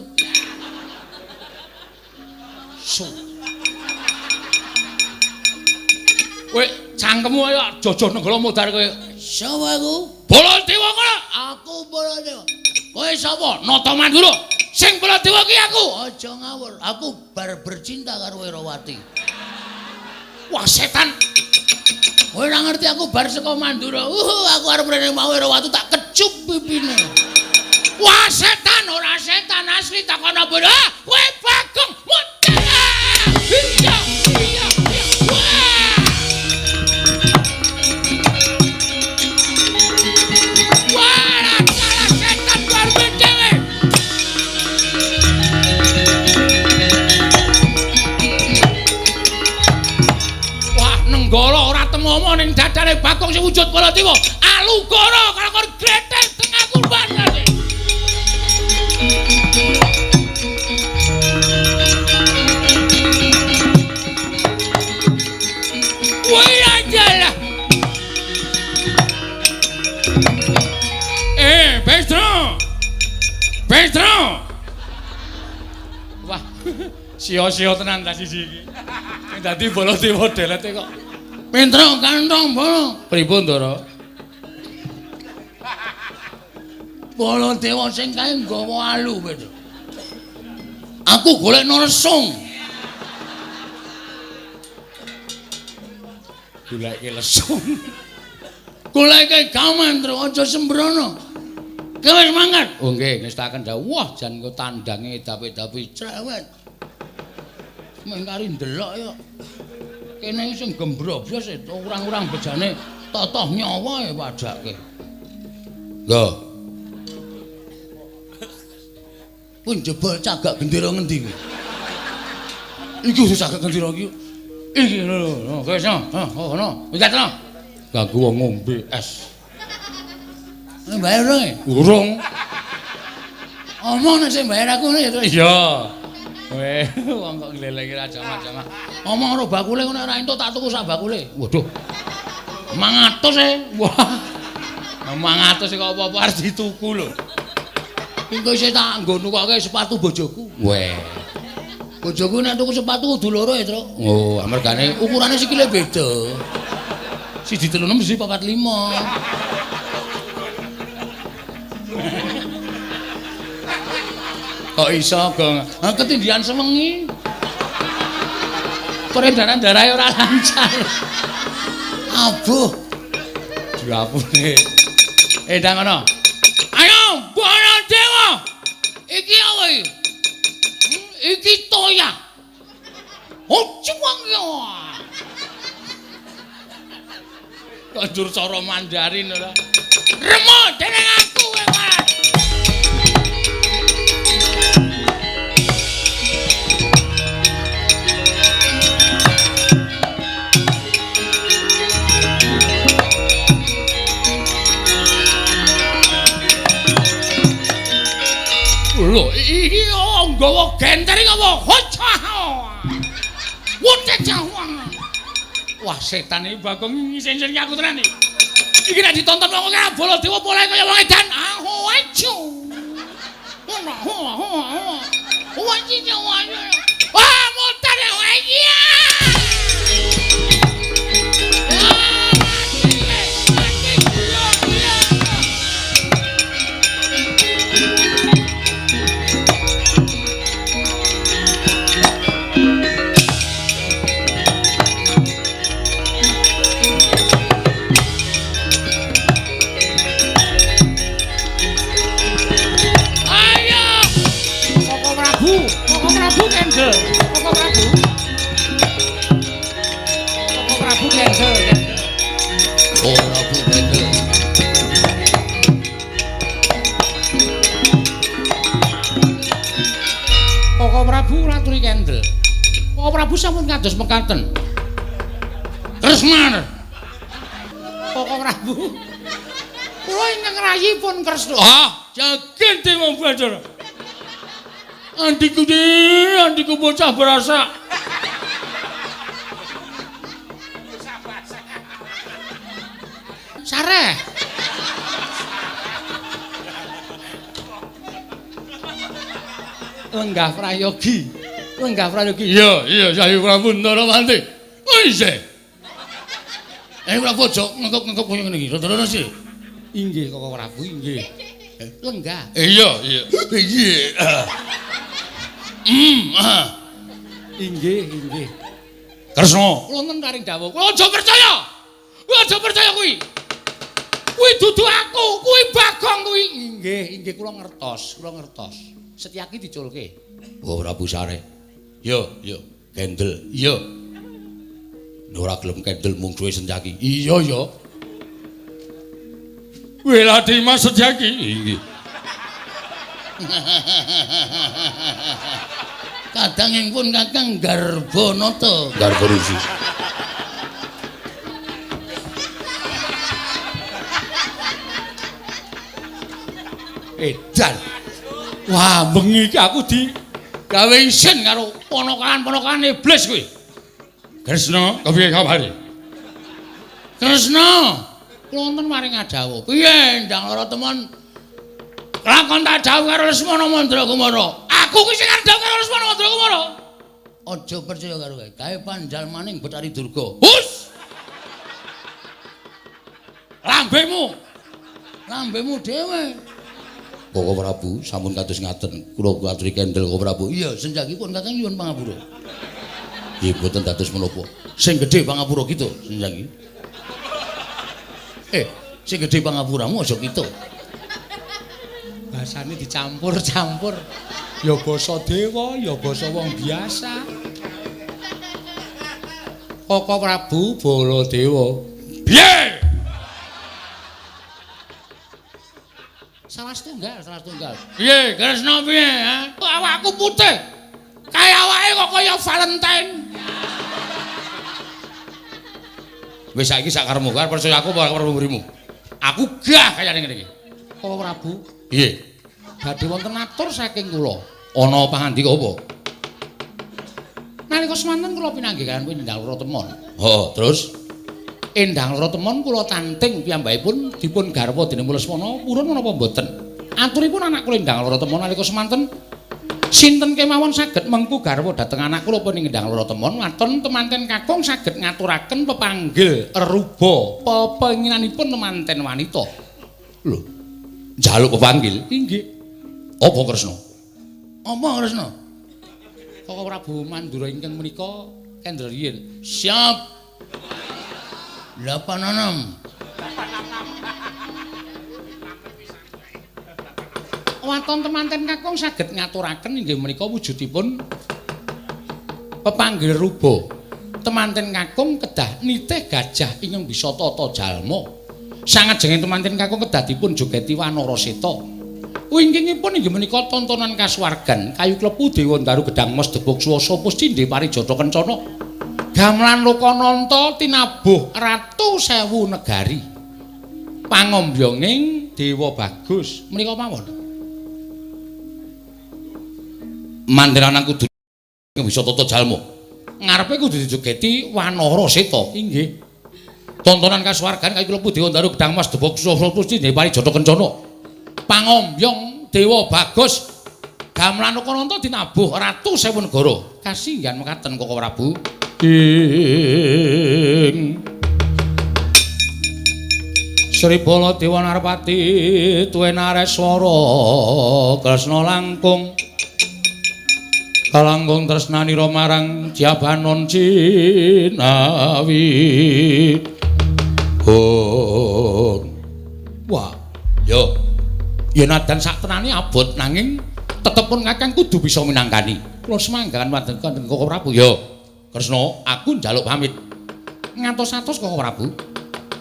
Su. Kowe cangkemmu ayo jojoh nenggala modar kowe. Sapa aku? Baladewa kono. Aku Baladewa. Kowe sapa? Nata Mandura. Sing Baladewa ki aku. Aja ngawur. Aku bar bercinta karo Wirawati. Wah, setan. Kowe ora ngerti aku bar saka Mandura. Aku arep rene mau Wirawati tak kecup pipine. Wah, setan ora setan asli takono bodoh. Kowe Bagong. Iya, iya, iya. Wah. Wah, salah setan luar dhewe. Wah, nenggala ora temomo ning dadane Bagong sing wujud Baladewa. Alugara kalakon gretel tengah kurban. Wih aja lah. Bestro. Bestro. Wah, sia-sia tenan ta siji iki. Sing dadi Baladewa delete kok. Pentro kantong bolo. Pripun, Ndara? Baladewa sing kae nggawa alu, Petro. Aku golekno lesung. Goleke lesung. Goleke gaman, Tru, aja sembrono. Kowe wis mangkat. Oh nggih, ngestaken dawuh. Wah, jan engko tandange dapi-dapi cerewet. Mung kari ndelok ya. Kene iki sing gembrobyos urang-urang bejane totoh nyawa ya padake. Lho. Pun jebol cagak gendera ngendi kuwi? Iki wis cagak gendera iki. Iki lho lho, kowe iso. Heh, ngono. Minggat lho. Ganggu wong ngombe es. Bayar urung? Urung. Omong nek sing bayar aku ngono ya, Tru. Iya. Weh, wong kok nglelengi ra jamak-jamak. Omong karo bakule ngono ora entuk tak tuku sak bakule. Waduh. 500 e. Wah. 500 kok apa-apa arep dituku lho. Engko isih tak nggo nukoke sepatu bojoku. Weh. Bojoku nek tuku sepatu kudu loro ya, Tru. Oh, amargane ukurane sikile beda. Siji 36, siji 45. Kok iso, Gong? Ha ketindihan sewengi. Peredaran darahe ora lancar. Abuh. Diapune. Ndang ngono. Ayo, Baladewa. Iki apa iki? Iki toya. Oh, cuwang ya. Kok njur cara Mandarin ora? Remo dening aku kowe malah. Lho, iki nggawa genter iki apa? Hocah. Wah, setan iki Bagong ngisin-isin aku tenan iki. Iki nek ditonton wong kaya Baladewa polahe kaya wong edan. Aho ajo. Ngono, ho ho ho. Wah, mutar ya. Iya. Koko Prabu sampun kados mekaten. Kresna. Koko Prabu. Kula ingkang rayi pun Kresna. Ah, jagen Dewa Bathara. Andiku andiku bocah berasa. Sareh. Lenggah prayogi. Lenggah prayogi. Iya, iya Sayi Prabu Ndarawati. Oh isih. Prabu aja ngekep-ngekep kaya ngene iki. Rada-rada sih. Inggih Koko Prabu, inggih. Lenggah. Iya, iya. Iya. Inggih, inggih. Kresna, kula wonten paring dawuh. Kula aja percaya. Kula aja percaya kuwi. Kuwi dudu aku, kuwi Bagong kuwi. Inggih, inggih kula ngertos, kula ngertos. Setyaki diculke. Oh Prabu Sare. Yo, yo, kendel. Iya. Ora gelem kendel mungsuhe Setyaki. Iya, ya. Weladi Mas Setyaki. Inggih. Kadangipun Kakang Garbanata. Garba Risi. Edan. Wah, bengi iki aku di gawe isin karo ponokan-ponokan iblis kuwi. Kresna, kepiye kabare? Kresna, kula wonten maring adhawuh. Piye ndang lara temon? Lakon tak dawuh karo Lesmana Mandrakumara. Aku ki sing arep dawuh karo Lesmana Mandrakumara. Aja percaya karo kowe. Gawe panjalmaning Bathari Durga. Hus! Lambemu. Lambemu dhewe. Koko Prabu sampun kados ngaten. Kula aturi kendel Koko Prabu. Iya, senjakipun Kakang nyuwun pangapura. Nggih, mboten dados menapa. Sing gedhe pangapura kita, senjaki. Sing gedhe pangapuramu aja kita. Bahasane dicampur-campur. Ya basa dewa, ya basa wong biasa. Koko Prabu Baladewa. Piye? Salah setunggal, salah setunggal. Piye, Kresna piye, ha? Awakku putih. Kaya awake kok kaya Valentine. Wis saiki sak karepmu, arep percaya aku apa ora mburimu. Aku gah kayane ngene iki. Koko Prabu. Piye? Badhe wonten atur saking kula. Ana pangandika apa? Nalika semanten kula pinanggih kaliyan Endang Loro Temon. Heeh, terus Endang Loro Temon kula tanting piyambakipun dipun garwa dening Lesmana purun menapa mboten. Aturipun anak kula Endang Loro Temon nalika semanten sinten kemawon saged mengku garwa dhateng anak kula pun Endang Loro Temon waton temanten kakung saged ngaturaken pepanggil ruba pepenginanipun temanten wanita. Lho, njaluk pepanggil? Inggih. Apa Kresna? Apa Kresna? Koko Prabu Mandura ingkang menika kendel riyin. Siap. 86. Waton temanten kakung saged ngaturaken inggih menika wujudipun pepanggil ruba. Temanten kakung kedah nitih gajah ingkang bisa tata jalma. Sangajenging temanten kakung kedah dipun jogeti wanara seta. Wingkingipun inggih menika tontonan kasuwargan kayu klepu dewa ndaru gedang mas debog swasa puscindhe parijata kencana. Gamelan Lokananta tinabuh ratu sewu negari. Pangombyonging Dewa Bagus menika mawon. Mandiran kudu bisa tata jalma. Ngarepe kudu dijogeti wanara seta. Inggih. Tontonan kasuwargan kayu klepu dewa ndaru gedang mas debog swasa puscindhe parijata kencana. Pangombyong Dewa Bagus gamelan Lokananta dinabuh ratu sewu negara. Kasinggihan mekaten Koko Prabu. Ing Sri Baladewa Narpati tuwe nareswara Kresna langkung kalangkung tresnanira marang Jabanon Cinawi. Oh. Wah, yo. Ya nadan sak tenane abot nanging tetep pun Kakang kudu bisa minangkani. Kula semanggahan wonten Koko Prabu. Yo. Kresna, aku njaluk pamit. Ngantos-atos Koko Prabu.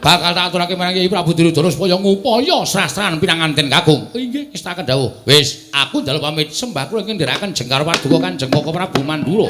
Bakal tak aturake marang Kyai Prabu Duryudana supaya ngupaya srastran pinanganten kakung. Inggih, ngestakaken dawuh. Wis, aku njaluk pamit sembah kula ingkang ndherekaken jengkar paduka Kanjeng Koko Prabu Mandura.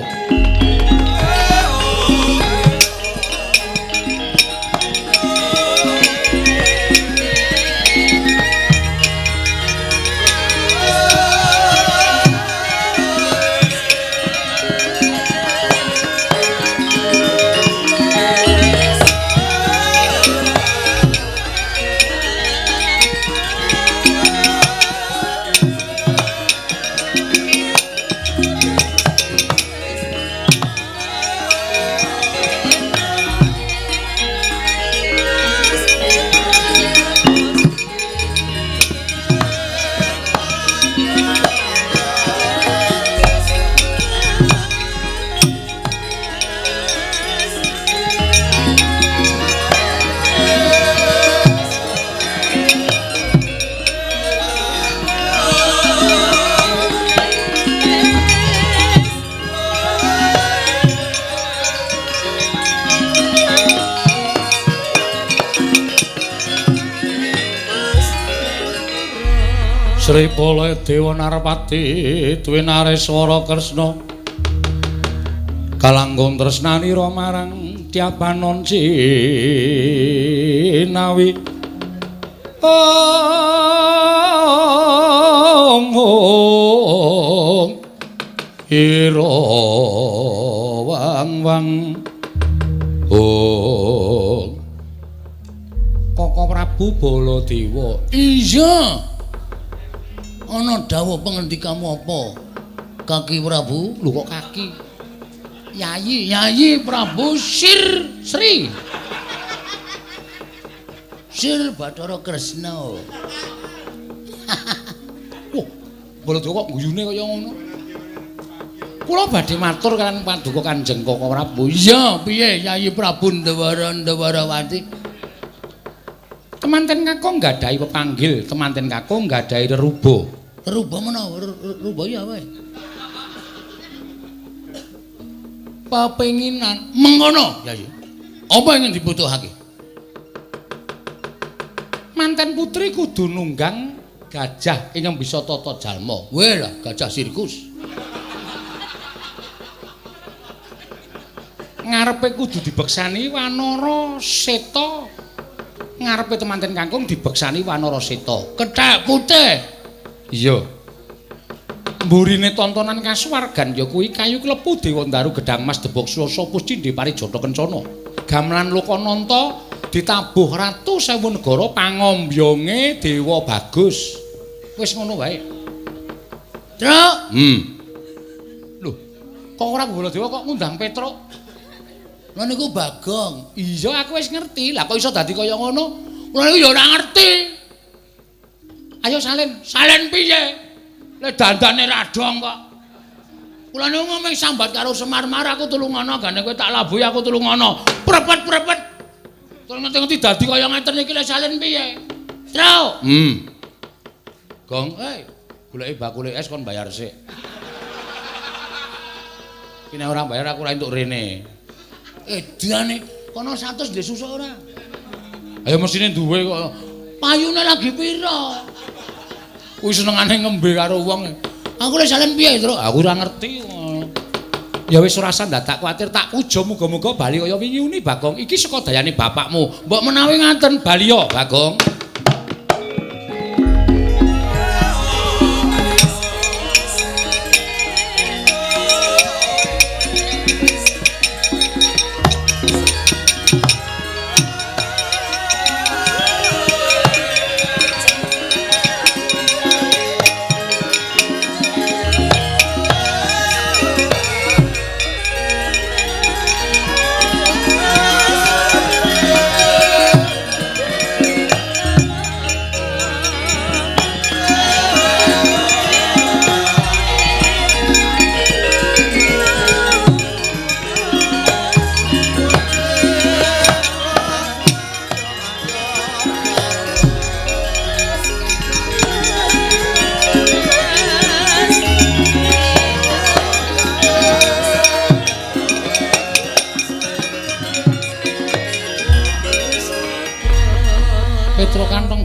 Sri Baladewa Narpati Dwinareswara Kresna kalanggung tresnanira marang Tyapanon Cinawi. Ong ong ira wang wang ong. Koko Prabu Baladewa. Iya. Ana dawuh pengendikamu apa? Kaki Prabu? Lho kok kaki? Yayi, Yayi Prabu Sir Sri. Sir Bathara Kresna. Wah, Baladewa kok guyune kaya ngono. Kula badhe matur kaliyan paduka Kanjeng Koko Prabu. Iya, piye Yayi Prabu Ndawara Ndawarawati? Temanten kakung nggadahi pepanggil, temanten kakung nggadahi reruba. Reruba menawa reruba ya wae. Pepenginan mengkono, Yayi. Apa ingin dibutuhake? Manten putri kudu nunggang gajah ingkang bisa tata jalma. Weh lah, gajah sirkus. Ngarepe kudu dibeksani Wanara Seta. Ngarepe temanten kangkung dibeksani Wanara Seta. Kethek putih. Iya. Mburine tontonan kasuwargan ya kuwi kayu klepu Dewa Ndaru Gedhang Mas Debok Swasa Puscindhe Parijata Kencana. Gamelan Lokananta ditabuh Ratu Sewu Negara pangombyonge Dewa Bagus. Wis ngono wae. Truk. Lho, kok ora Baladewa kok ngundang Petruk? Lha niku Bagong. Iya, aku wis ngerti. Lah kok iso dadi kaya ngono? Kula niku ya ora ngerti. Ayo salin. Salin piye? Le dandane radong kok. Kula niku ngomong sambat karo Semar-mar aku tulungono, gane kowe tak labuhi aku tulungono. Prepet-prepet. Terus ngerti-ngerti dadi kaya ngeten iki le salin piye? Truk. Gong, goleki bakule es kon bayar sik. Iki nek ora bayar aku ora entuk rene. Edane kono 100 ndek susuk ora? Ayo mesine duwe kok. Payune lagi pira? Kuwi senengane ngembe karo wong. Aku lek salin piye, Truk? Aku ora ngerti. Ya wis ora usah ndadak kuwatir, tak puja muga-muga bali kaya wingi uni Bagong. Iki saka dayane bapakmu. Mbok menawi ngaten bali ya, Bagong.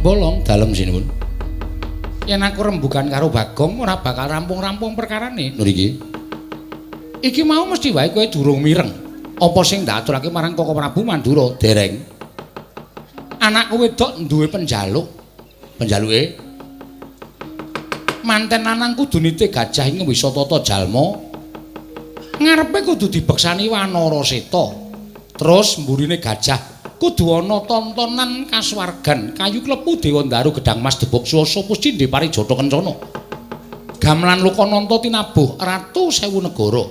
Bolong dalem sinuwun. Yen aku rembugan karo Bagong ora bakal rampung-rampung perkarane. Lho iki. Iki mau mesti wae kowe durung mireng. Apa sing ndak aturake marang Koko Prabu Mandura? Dereng. Anakku wedok duwe penjaluk. Penjaluke manten lanang kudu nitih gajah ing wisa tata jalma. Ngarepe kudu dibeksani Wanara Seta. Terus mburine gajah kudu ana tontonan kasuwargan kayu klepu Dewa Ndaru Gedhang Mas Debok Swasa Puscindhe Parijata Kencana. Gamelan Lokananta tinabuh Ratu Sewu Negara.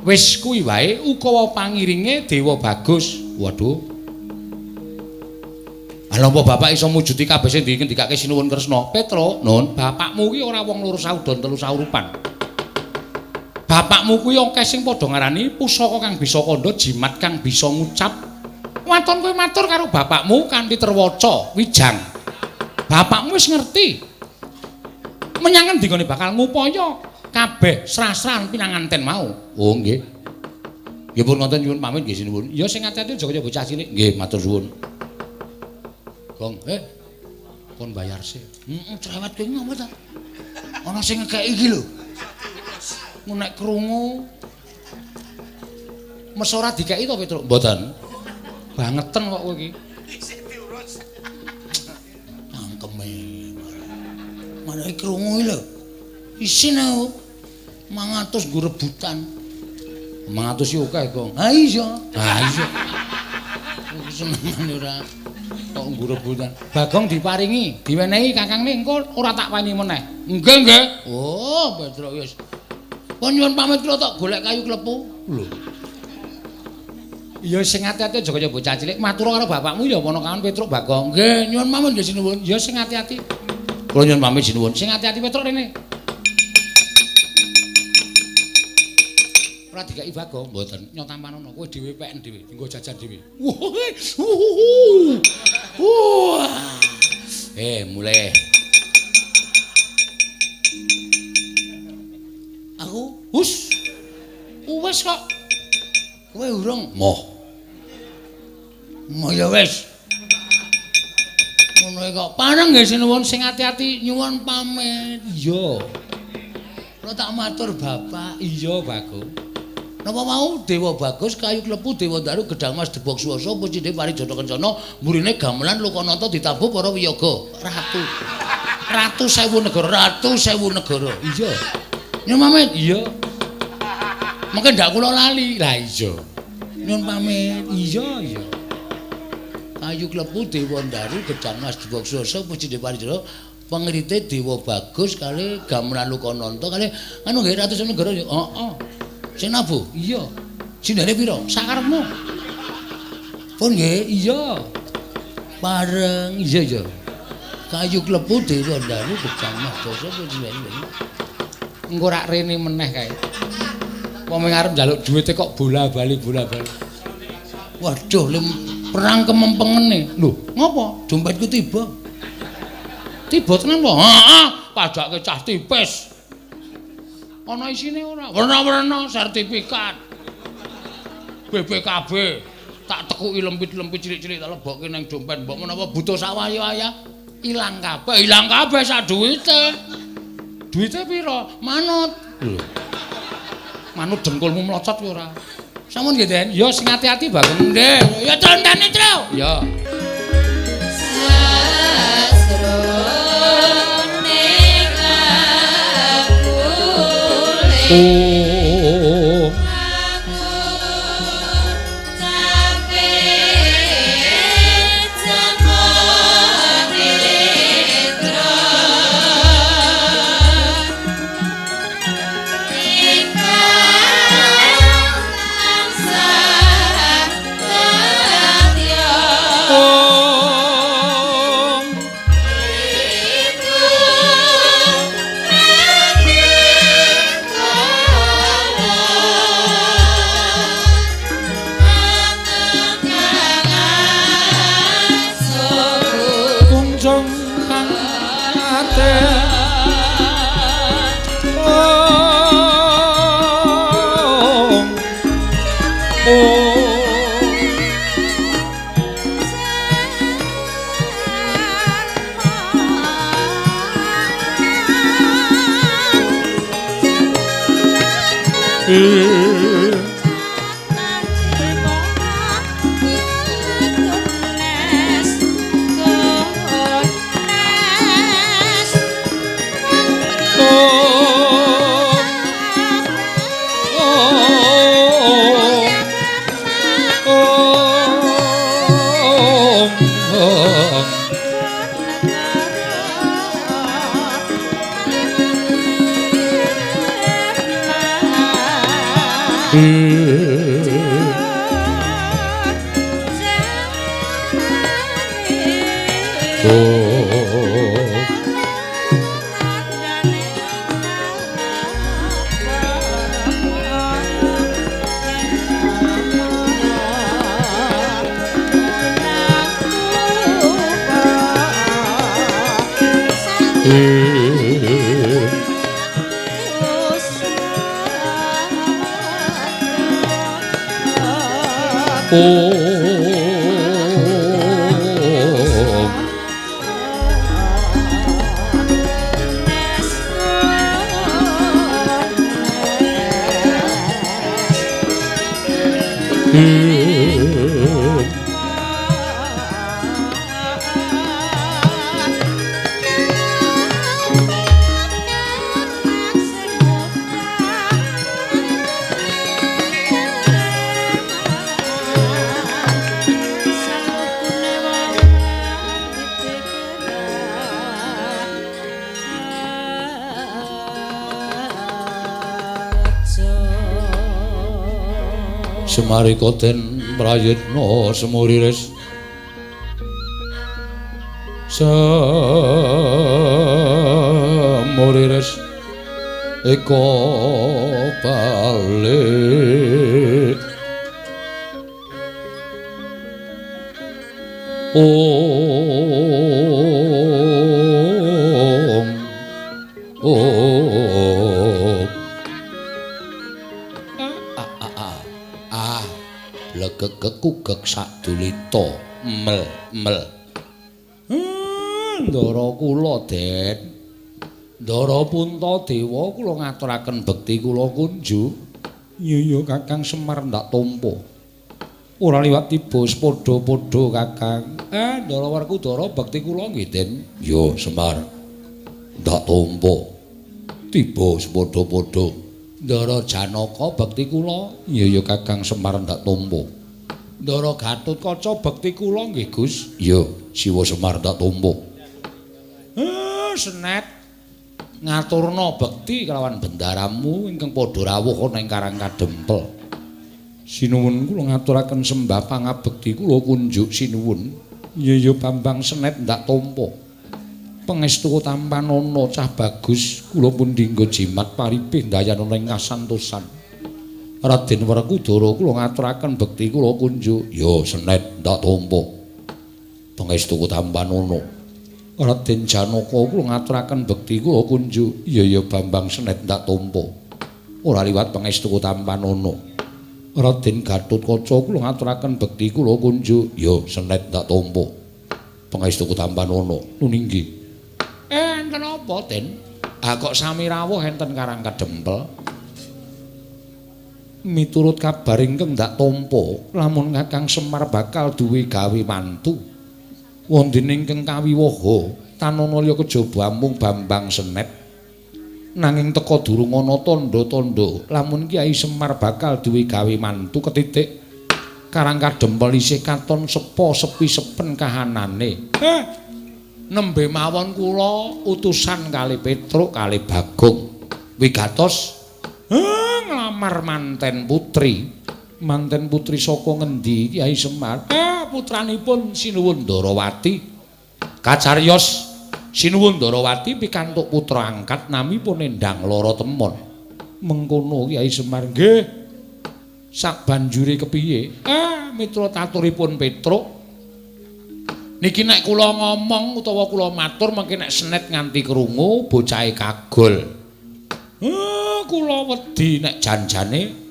Wis kuwi wae ukawa pangiringe Dewa Bagus. Waduh. Lha apa bapak iso mujudi kabeh sing dingendikake Sinuwun Kresna? Petruk, Nun, bapakmu kuwi ora wong loro saudon telu saurupan. Bapakmu kuwi akeh sing padha ngarani pusaka kang bisa kandha, jimat kang bisa ngucap. Waton kowe matur karo bapakmu kanthi terwaca wijang. Bapakmu wis ngerti. Menyang endi gone bakal ngupaya kabeh srah-srahan pinanganten mau. Oh nggih. Nggih pun ngoten nyuwun pamit nggih sinuwun. Ya sing ati-ati aja kaya bocah cilik. Nggih matur suwun. Gong, kon bayar sik. Heeh, cerewet kowe ngopo ta? Ana sing ngekeki iki lho. Nek krungu mes ora dikeki to Petruk? Mboten. Bangeten kok kowe iki. Isih diurus. Cangkeme. Malah krungu iki lho. Isin aku. 500 nggo rebutan. 500 iki akeh, Gong. Ha iya. Ha iya. Aku senengane ora kok nggo rebutan. Bagong diparingi, diwenehi kakangne engko ora tak weni meneh. Nggih, nggih. Oh, Petruk wis. Pun nyuwun pamit kula tok golek kayu klepu. Lho. Ya sing ati-ati aja kaya bocah cilik. Matur karo bapakmu ya ponakan Petruk Bagong. Nggih, nyuwun pamit nggih sinuwun. Ya sing ati-ati. Kula nyuwun pamit sinuwun. Sing ati-ati Petruk rene. Ora dikeki Bagong, mboten. Nyotamanono kowe dhewe peken dhewe, nggo jajan dhewe. Wah. Mulai. Aku hus. Wis kok. Kowe urung? Moh. Moh ya wis. Ngono kok. Pareng nggih sinuwun sing ati-ati nyuwun pamit. Iya. Kula tak matur Bapak. Iya, Bagong. Napa mau Dewa Bagus kayu klepu Dewa Daru Gedang Mas Debok Swasa pucinde Parijata Kencana mburine gamelan Lokanata ditabuh para wiyaga. Ratu. Ratu sewu negara, ratu sewu negara. Iya. Nyuwun pamit. Iya. Mengke ndak kula lali. Lah iya. Nyuwun pamit. Iya, iya. Kayu klepu Dewa Daru Gedang Mas Debok Swasa pucinde Parijata pengrite Dewa Bagus kali gamelan Lokanata kali anu nggih ratu sewu negara. Heeh. Sing nabuh? Iya. Sindene pira? Sakarepmu. Pun nggih? Iya. Pareng. Iya, iya. Kayu klepu Dewa Daru Gedang Mas Dasa pujian. Engko rak rene meneh kae. Wong arep njaluk duwite kok bola-bali bola-bali. Waduh, perang kemempengene. Lho, ngopo? Dompetku tiba. Tiba tenan po? Heeh, padake cah tipis. Ana isine ora? Werna-werna sertifikat. BPKB tak tekuki lempit-lempit cilik-cilik tak lebokke nang dompet. Mbok menawa butuh sawaya-waya ilang kabeh, ilang kabeh sak duwite. Duwite pira? Manut. Lho. Manut dengkulmu mlocot kowe ora? Sampun nggih, Den. Ya sing ati-ati Bagong. Nggih. Ya trontane, Tru. Ya. Oh. Semarika den prayitna semuriris semuriris eka balik. Om Om legegekugek sadulita mel mel. Ndara kula Den, Ndara Puntadewa kula ngaturaken bekti kula kunjuk. Iya iya Kakang Semar ndak tampa. Ora liwat tiba padha-padha Kakang. Ndara Werkudara bekti kula nggih Den. Ya Semar ndak tampa. Tiba padha-padha. Ndara Janaka bekti kula. Iya iya Kakang Semar ndak tampa. Ndara Gatotkaca bekti kula nggih Gus. Iya, Siwa Semar ndak tampa. Senet ngaturna bekti kelawan bendaramu ingkang padha rawuh ana ing Karang Kadempel. Sinuwun kula ngaturaken sembah pangabekti kula kunjuk sinuwun. Iya iya Bambang Senet ndak tampa. Pangestu tampanana cah bagus kula pun dinggo jimat paripih ndayanana ing kasantosan. Raden Werkudara kula ngaturaken bekti kula kunjuk. Ya Senet ndak tampa. Pangestu tampanana. Raden Janaka kula ngaturaken bekti kula kunjuk. Iya ya Bambang Senet ndak tampa. Ora liwat pangestu tampanana. Raden Gatotkaca kula ngaturaken bekti kula kunjuk. Ya Senet ndak tampa. Pangestu tampanana. Nuninggi. Enten apa, Den? Ah kok sami rawuh enten Karang Kadempel. Miturut kabar ingkang ndak tampa, lamun Kakang Semar bakal duwe gawe mantu. Wonten ingkang kawiwaha tanana liya kejaba amung Bambang Senet. Nanging teka durung ana tandha-tandha lamun Kyai Semar bakal duwe gawe mantu ketitik Karang Kadempel isih katon sepo sepi sepen kahanane. Nembe mawon kula utusan kali Petruk kali Bagong wigatos nglamar manten putri. Manten putri saka ngendi Kyai Semar? Putranipun Sinuwun Ndarawati. Kacariyos Sinuwun Ndarawati pikantuk putra angkat namipun Endang Lara Temon. Mengkono Kyai Semar. Nggih. Sabanjure kepiye? Mitra taturipun Petruk. Niki nek kula ngomong utawa kula matur mengki nek Senet nganti krungu bocahe kagol. Kula wedi nek janjane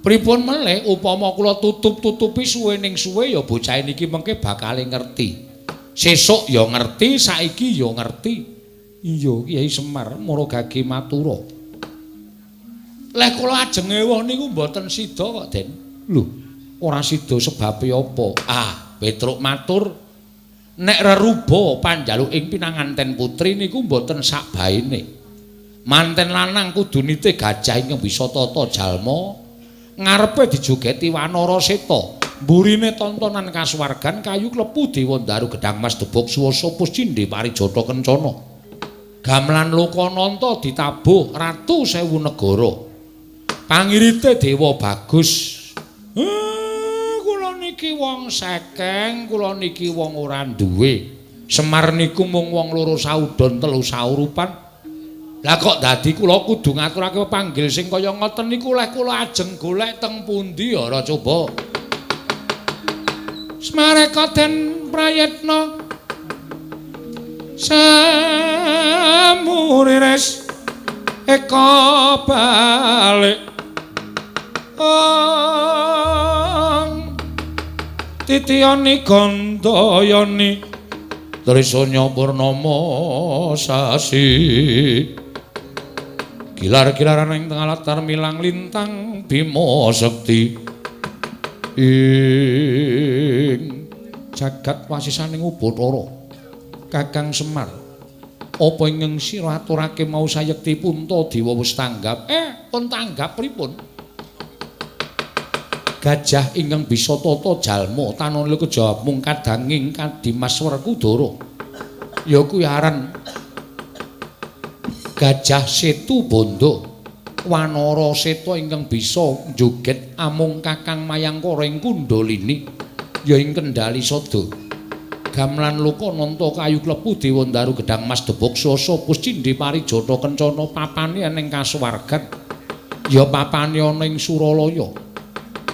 pripun melih upama kula tutup-tutupi suwe ning suwe ya bocahe niki mengke bakale ngerti. Sesuk ya ngerti, saiki ya ngerti. Iya Kyai Semar mara gage matura. Leh kula ajeng ewuh niku mboten sida kok, Den. Lho, ora sida sebabe apa? Petruk matur nek reruba panjaluk ing pinanganten putri niku mboten sakbaene. Manten lanang kudu nitih gajah ingkang bisa tata jalma, ngarepe dijogeti wanara seta, mburine tontonan kasuwargan kayu klepu dewa ndaru gedhang mas debok suwasa puscindhe parijata kencana. Gamelan Lokananta ditabuh ratu sewu negara. Pangirite dewa bagus. Kula niki wong sekeng, kula niki wong ora duwe. Semar niku mung wong loro saudon telu saurupan. Lah kok dadi kula kudu ngaturake pepanggil sing kaya ngoten niku leh kula ajeng golek teng pundi ora coba. Smareka den prayitna samuriris eka balik ong titiyani gandayani trisanya purnama sasi gilar-gilaran ing tengah latar milang lintang Bima Sekti. Ing jagat wasisaning Ubathara Kakang Semar, apa ingkang sira aturake mau sayekti Puntadewa wis tanggap? Pun tanggap pripun? Gajah ingkang bisa tata jalma tanana kejawab mung kadanging Kadimas Werkudara. Ya kuwi aran Gajah Setu Bandha. Wanara Seta ingkang bisa njoget amung Kakang Mayangkara ing Kundalini ya ing Kendali Sada. Gamelan Loka Nanta kayu klepu Dewa Ndaru Gedhang Mas Debok Sasa Puscindhe Parijata Kencana papane ning kasuwargan ya papane ana ing Suralaya.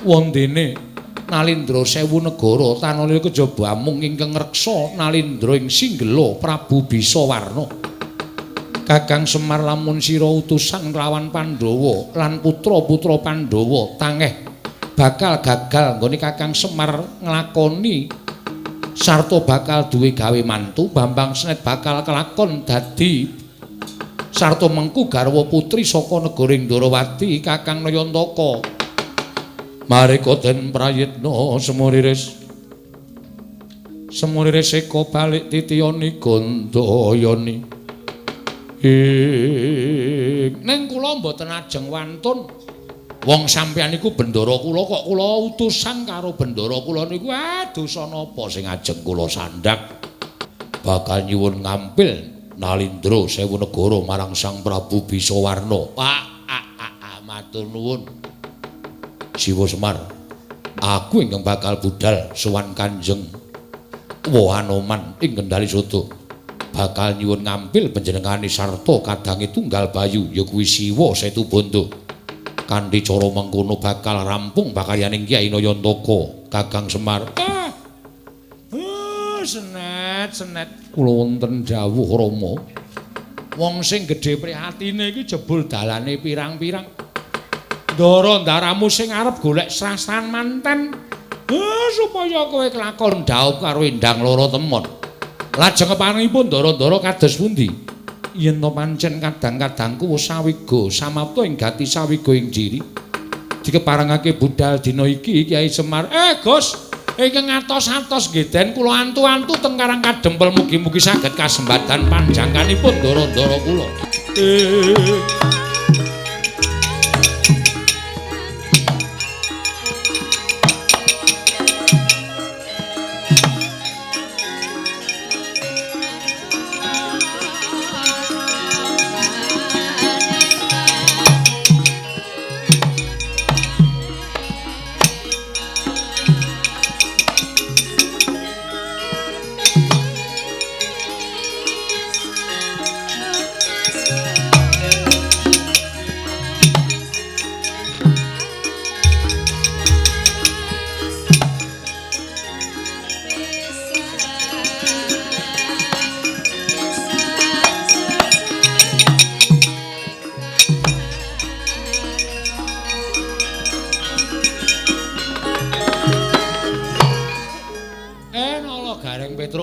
Wondene Nalindra sewu negara tanana kejaba amung ingkang ngreksa Nalindra ing Singgela Prabu Bisawarna. Kakang Semar lamun sira utusan nglawan Pandhawa lan putra-putra Pandhawa tangeh bakal gagal nggone Kakang Semar nglakoni sarta bakal duwe gawe mantu Bambang Senet bakal kelakon dadi sarta mengku garwa putri saka negara Ndrawati Kakang Nayantaka. Mareka den prayitna semuriris semuriris eka balik titiyani gandayani. Ning kula mboten ajeng wantun. Wong sampeyan niku bendara kula kok kula utusan karo bendara kula niku dosa napa sing ajeng kula sandhak. Bakal nyuwun ngampil Nalindra sewu negara marang Sang Prabu Bisawarna. Matur nuwun. Siwa Semar, aku ingkang bakal budal sowan Kanjeng Wahanoman ing Kendali Sada. Bakal nyuwun ngampil panjenengane sarta kadange tunggal bayu ya kuwi Siwa Setubandha. Kanthi cara mengkono bakal rampung pakaryaning Kyai Nayantaka Kakang Semar. Senet senet kula wonten dawuh Rama. Wong sing gedhe prihatine iki jebul dalane pirang-pirang. Ndara ndaramu sing arep golek srasan manten supaya kowe kelakon dhaup karo Endang Loro Temon. Lajeng keparengipun ndara-ndara kados pundi? Yen to pancen kadang-kadangku wis sawiga samapta ing gati sawiga ing jiri. Dikeparengake budal dina iki Kyai Semar. Gus, ingkang atos-atos nggih den kula antu-antu teng Karang Kadempel mugi-mugi saged kasembadan panjangkanipun ndara-ndara kula.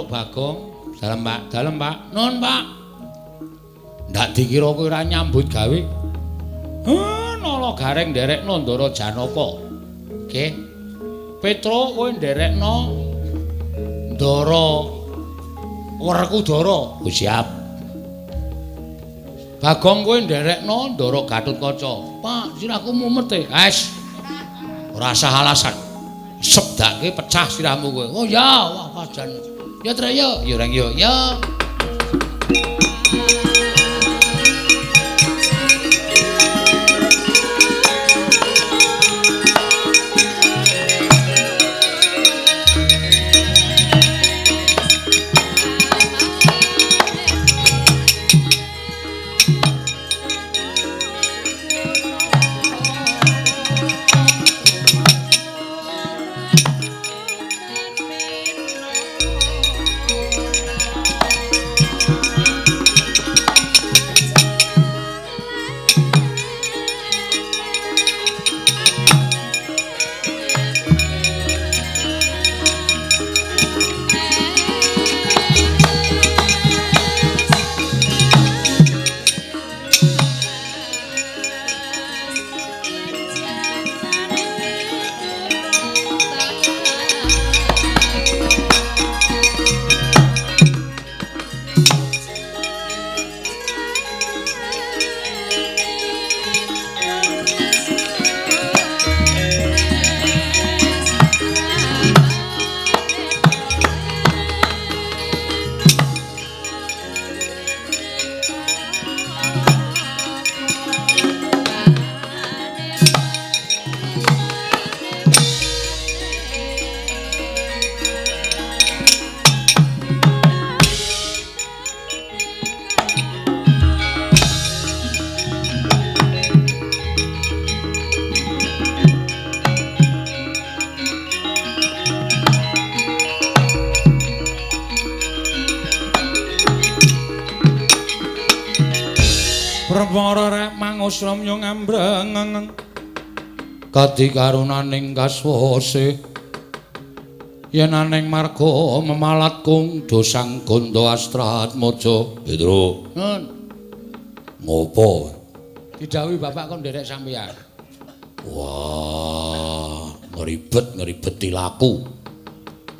Bagong, dalem Pak, dalem Pak. Nun Pak. Ndak dikira kowe ora nyambut gawe. Nala Gareng nderekno Ndara Janaka. Nggih. Petruk kowe nderekno Ndara Werkudara. Oh, siap. Bagong kowe nderekno Ndara Gatotkaca. Pak, sirahku mumet e. Wes. Ora usah alasan. Sebdake pecah sirahmu kowe. Oh ya, wah pajan. Ya Trek ya, ya Reng ya. Ya. Perpara rek mangusramya ngambreng kadi karunaning kaswase yen aning marga memalat kung dosang gondo astratmaja. Petro. Nun. Ngopo? Didhawuhi bapak kon nderek sampeyan. Wah, ngribet-ngribet tilaku.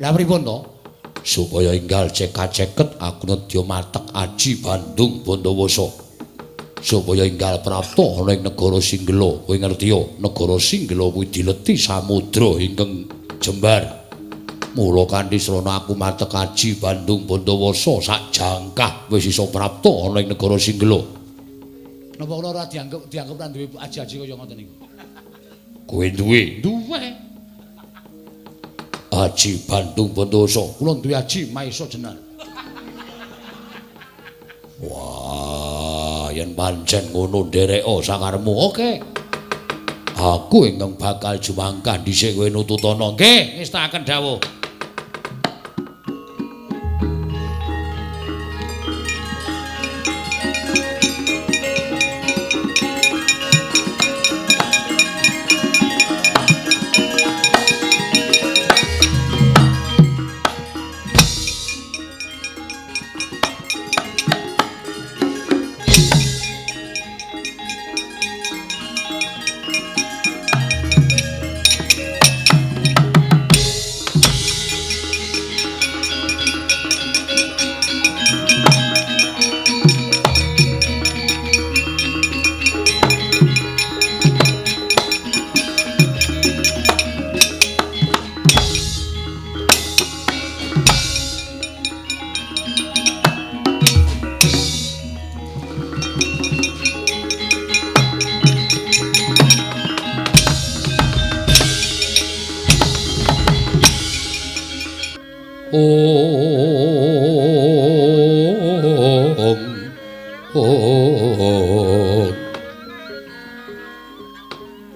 Lah pripun to? Supaya enggal cekak-ceket aku nedya matek aji Bandung Bondowoso. Supaya enggal prapta ana ing negara Singgela. Kowe ngerti ya, negara Singgela kuwi dileti samudra ingkang jembar. Mula kanthi srana aku matek aji Bandung Bondowoso sak jangkah wis iso prapta ana ing negara Singgela. Napa kula ora dianggep ra duwe aji-aji kaya ngoten niku? Kowe duwe? Duwe. Aji Bandung Bondowoso. Kula duwe aji Maesa Jenar. Wah, yen pancen ngono ndereka sakarepmu. Oke. Aku ingkang bakal jumangkah dhisik kowe nututana. Nggih, ngestakaken dawuh.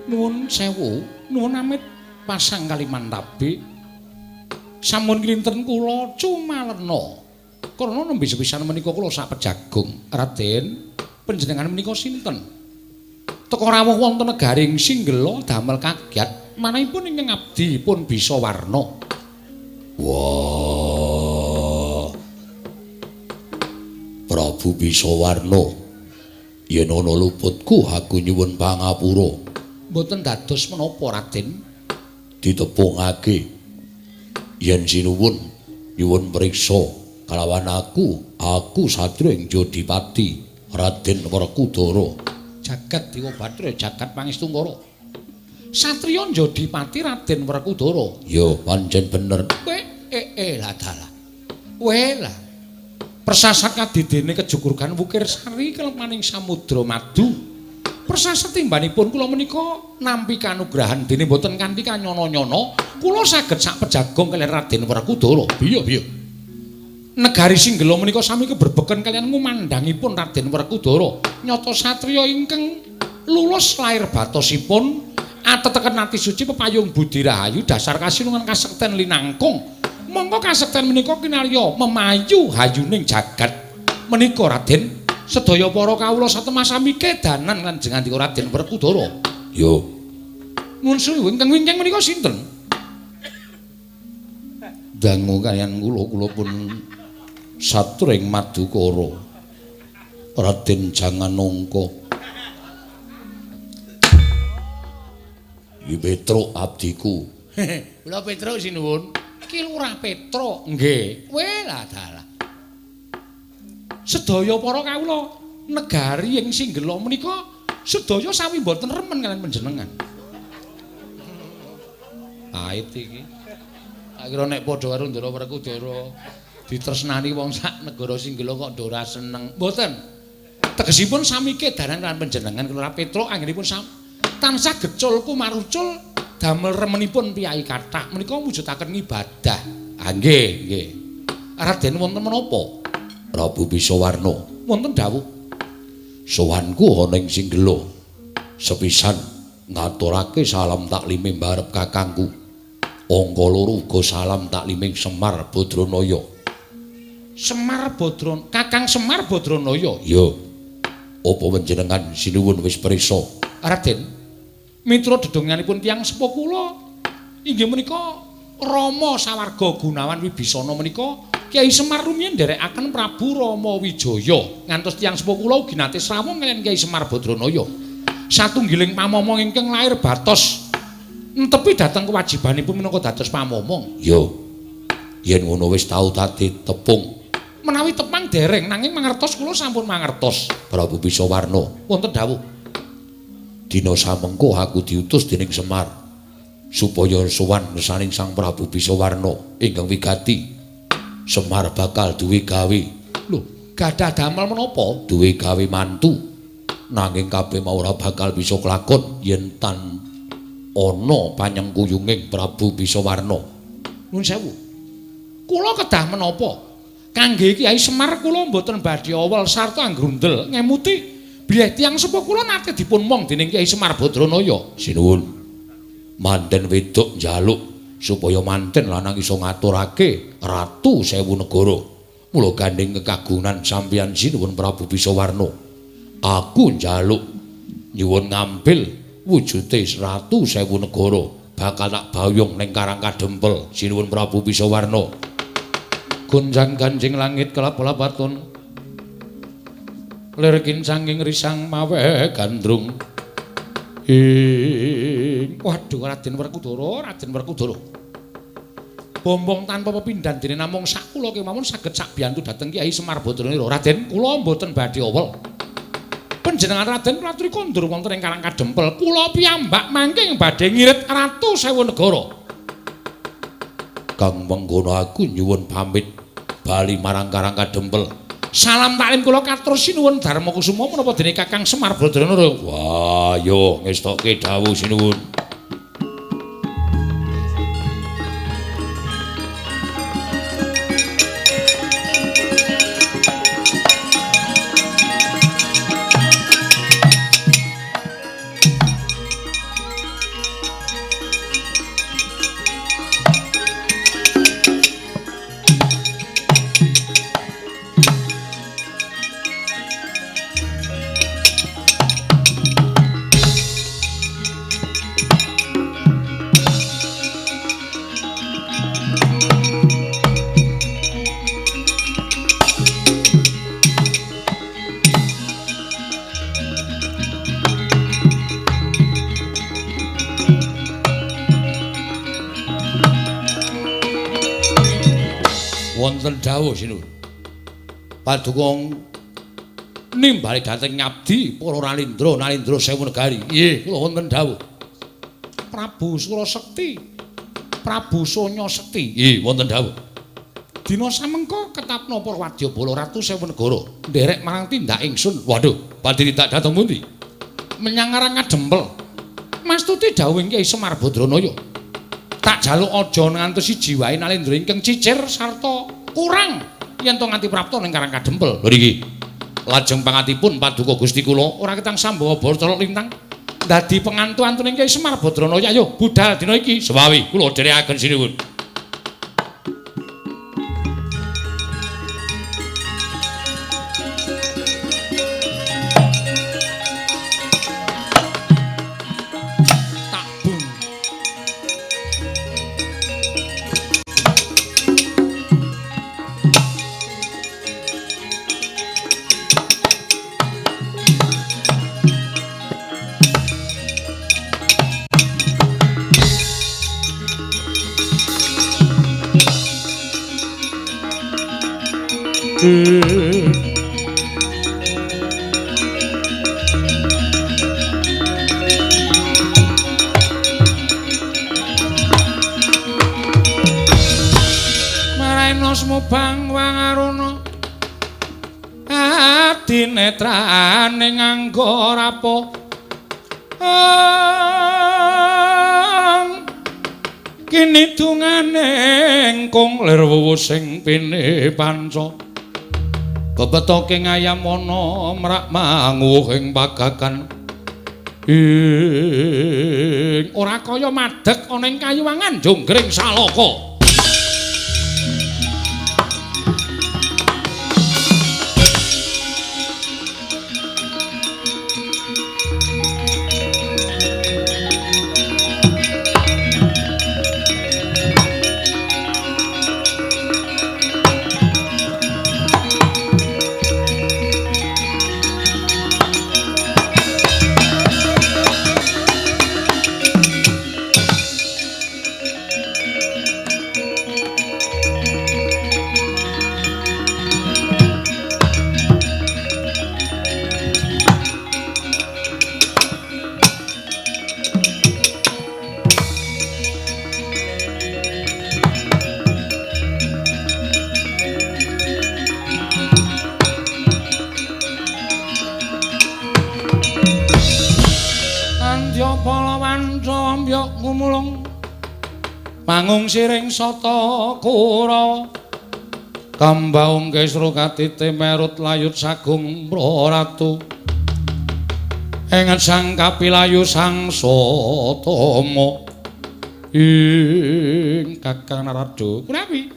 Nuwun sewu, nuwun amit pasang Kalimantabi. Sampun kinten kula cumalena. Karena nembe sepisan menika kula sak pejagung. Raden, panjenengan menika sinten? Teka rawuh wonten negaring Singgela damel kagyat, manahipun ingkang abdi pun bisa warna. Wah. Prabu Bisawarna, yen ana luputku aku nyuwun pangapura. Mboten dados menapa, Raden? Ditepungake. Yen sinuwun nyuwun priksa kalawan aku, aku satriya ing Jodipati, Raden Werkudara. Jagat Dewa Bathara, jagat Pangestungkara. Satriya Jodipati Raden Werkudara. Ya, pancen bener. Lah dalah. Weh lah. Persasat kadidene kejugurgan Wukir Sari kelemaning Samudra Madu. Persasat timbanipun kula menika nampi kanugrahan dene mboten kanthi kanyono-nyono, kula saged sak pejagong kaliyan Raden Werkudara. Biya biya. Negari Singgela menika sami keberbeken kaliyan ngumandhangipun Raden Werkudara. Nyata satriya ingkang lulus lair batosipun ateteken ati suci pepayung budi rahayu dasar kasinungan kasekten linangkung. Mongko kasekten menika kinarya memayu hayuning jagat menika Raden. Sedaya para kawula satemah sami kedanan lan jengandika Raden Werkudara. Ya. Nuwun sewu, ingkang wingking menika sinten? Dangu kaliyan kula, kula pun satring Madukara. Raden Janganongka. Iki Petruk abdiku. Kula Petruk sinuwun. Ki Lurah Petruk. Nggih. Weh lah dalah. Sedaya para kawula negari ing Singgela menika sedaya sami mboten remen kaliyan panjenengan. Ait iki. Tak kira nek padha karo Ndara Werkudara ditresnani wong sak negara Singgela kok ora seneng. Mboten. Tegesipun sami kedaran kaliyan panjenengan Lurah Petruk anggenipun tansah gecul kumarucul damel remenipun piyai kathah menika mujudaken ngibadah. Ah nggih, nggih. Raden wonten menapa? Prabu Bisawarna, wonten dawuh. Sowanku ana ing Singgela. Sepisan ngaturake salam taklime mbarep kakangku. Angka loro uga salam takliming Semar Badranaya. Semar Badran, Kakang Semar Badranaya. Ya. Apa panjenengan sinuwun wis prisa? Raden, miturut dedonganipun tiyang sepuh kula inggih menika Rama sawarga Gunawan Wibisana menika Kyai Semar rumiyin nderekaken Prabu Rama Wijaya. Ngantos tiyang sepuh kula ugi nate srawung kaliyan Kyai Semar Badranaya. Satunggiling pamomong ingkang lair batos entepi dhateng kewajibanipun minangka dados pamomong. Yo. Yen ngono wis tau dadi tepung. Menawi tepang dereng nanging mangertos kula sampun mangertos. Prabu Bisawarna wonten dawuh. Dina samengko aku diutus dening Semar supaya sowan ngesaning Sang Prabu Bisawarna ingkang wigati. Semar bakal duwe gawe. Lho, gadah damel menapa? Duwe gawe mantu. Nanging kabeh mau ora bakal bisa kelakon yen tan ana panyengkuyunging Prabu Bisawarna. Nuwun sewu. Kula kedah menapa? Kangge Kyai Semar kula mboten badhe awel sarta anggrundel ngemuti bilih tiyang sepuh kula nate dipun mong dening Kyai Semar Badranaya. Sinuwun. Manten wedok njaluk supaya manten lanang iso ngaturake ratu sewu negara. Mula gandheng kekagungan sampeyan sinuwun Prabu Bisawarna. Aku njaluk nyuwun ngambil wujute ratu sewu negara bakal tak bayung ning Karang Kadempel sinuwun Prabu Bisawarna. Gonjang ganjing langit kelap-lapaton lir kincanging risang mawe gandrung. Ing waduh Raden Werkudara, Raden Werkudara. Bombong tanpa pepindhan dene namung sak kula kemawon saged sak biyantu dhateng Kyai Semar Badranaya. Raden, kula mboten badhe awel. Panjenengan Raden Pratri kondur wonten ing Karang Kadempel. Kula piyambak mangke badhe ngirit ratu sewu negara. Kang mengkono aku nyuwun pamit bali marang Karang Kadempel. Salam taklim kula katur sinuwun Darma Kusuma menapa dene Kakang Semar Badranaya. Wah, yo ngestokke dawuh sinuwun. Wonten dawuh sinuwun. Paduka nimbali dhateng ngabdi para Nalindra, Nalindra sewu negari. Nggih, kula wonten dawuh. Prabu Surasekti, Prabu Sonya Sekti. Nggih, wonten dawuh. Dina samengko ketapna para wadyabala ratu sewu negara nderek marang tindak ingsun. Waduh, badhe tindak dhateng pundi? Menyang Karang Kadempel. Mastuti dawuhing Kyai Semar Badranaya. Tak jaluk aja ngantos siji wae Nalindra ingkang cicir sarta kurang yen to nganti prapta ning Karang Kadempel. Lho niki. Lajeng pangatipun paduka Gusti kula ora ketang sambawa bara colok lintang dadi pengantu-antuning Kyai Semar Badranaya. Ayo budal dina iki. Sewawi kula dherekaken sinuwun. Marena smubang wangaruna adinetrane nganggo rapo kini dungane engkung lir wuwu sing pine panca bebetoke ngayam ana mrak manguh ing pagagan ing ora kaya madeg ana ing kayuwangan jonggring salaka. Mangung siring sata kura kambaung kesru katite merut layut sagung praratu enget sang kapilayu sang satama ing Kakang Narada punawi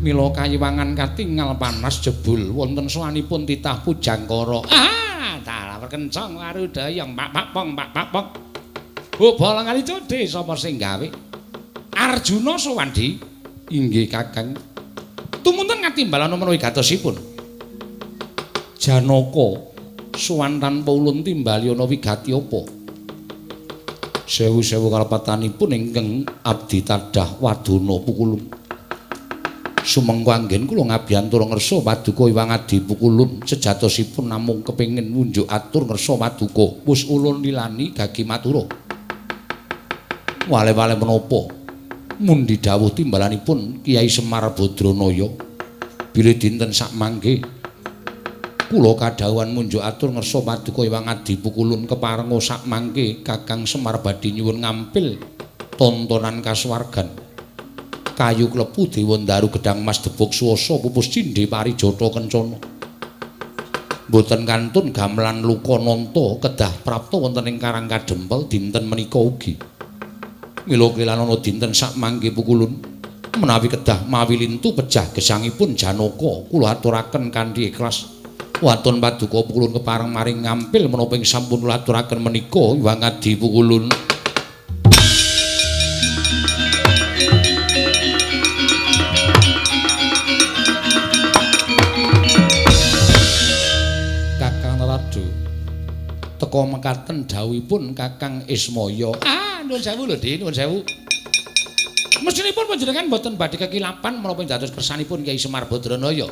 mila kayiwangan katingal panas jebul wonten sowanipun titah Pujangkara. Ah, dalah kencang warudayang pak pak pong pak pak pong. Bobolan kali codhe sapa sing gawe? Arjuna Sowandi. Inggih Kakang. Tumunten katimbalan menawi gatosipun. Janaka sowan tanpa ulun timbali ana wigati apa? Sewu-sewu kalepatanipun ingkang abdi tadah wadana pukulun. Sumengko anggen kula ngabiyantura ngersa paduka Hyang Adi Pukulun sejatosipun namung kepengin ngunjuk atur ngersa paduka. Wus ulun lilani gagi matura. Wale-wale menapa mundi dawuh timbalanipun Kyai Semar Badranaya bilih dinten sakmangke kula kadhawuhan munjuk atur ngersa paduka Hyang Adi Pukulun keparenga sakmangke Kakang Semar badhe nyuwun ngampil tontonan kasuwargan. Kayu klepu dewa ndaru gedang mas debuk swasa pupus cindhe parijata kencana. Mboten kantun gamelan luka nanta kedah prapta wonten ing Karang Kadempel dinten menika ugi. Mila kelanana dinten sakmangke Pukulun menawi kedah mawi lintu pejah gesangipun Janaka kula aturaken kanthi ikhlas. Waton paduka Pukulun kepareng maring ngampil menapa ing sampun kula aturaken menika Hyang Adi Pukulun. Teka mekaten dawuhipun Kakang Ismaya. Ah, nuwun sewu lho, Dik, nuwun sewu. Mestinipun panjenengan mboten badhe kekilapan menapa ing dados kersanipun Kyai Semar Badranaya.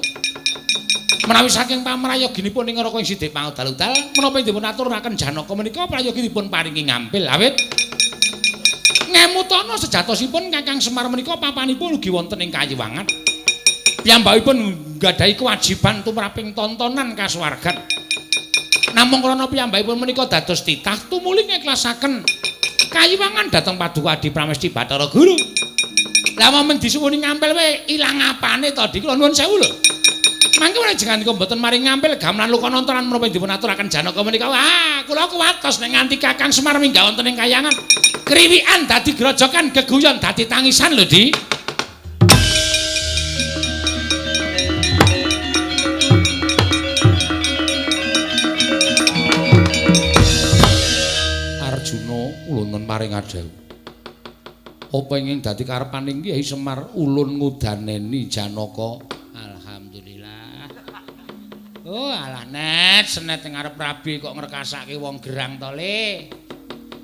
Menawi saking pamrayoginipun ing Raka ing Sidik Pangudal-udal, menapa ing dipun aturaken Janaka menika prayogi dipun paringi ngampil awit ngemutana sejatosipun Kakang Semar menika papanipun ugi wonten ing Kayiwangan. Piyambakipun nggadahi kewajiban tumraping tontonan kasuwargan. Namung krana piyambakipun menika dados titah tumuli ngikhlasaken kayiwangan dhateng Paduka Adi Pramesti Bathara Guru. Lah momen disuwuni ngampil wae ilang apane to Dik? Kula nuwun sewu lho. Mangke ora jenengan mboten maring ngampil gamelan luka nontonan menapa dipun aturaken Janaka menika. Wah, kula kuwatos nek nganti Kakang Semar minggah wonten ing kayangan. Kriwikan dadi grojokan, geguyon dadi tangisan lho, Dik. Ulun paring adhawuh. Apa ingin dadi karepaning Kyai Semar ulun ngudaneni Janaka? Alhamdulillah. Oh, alah net, senet ing arep rabi kok ngrekasake wong gerang to, Le.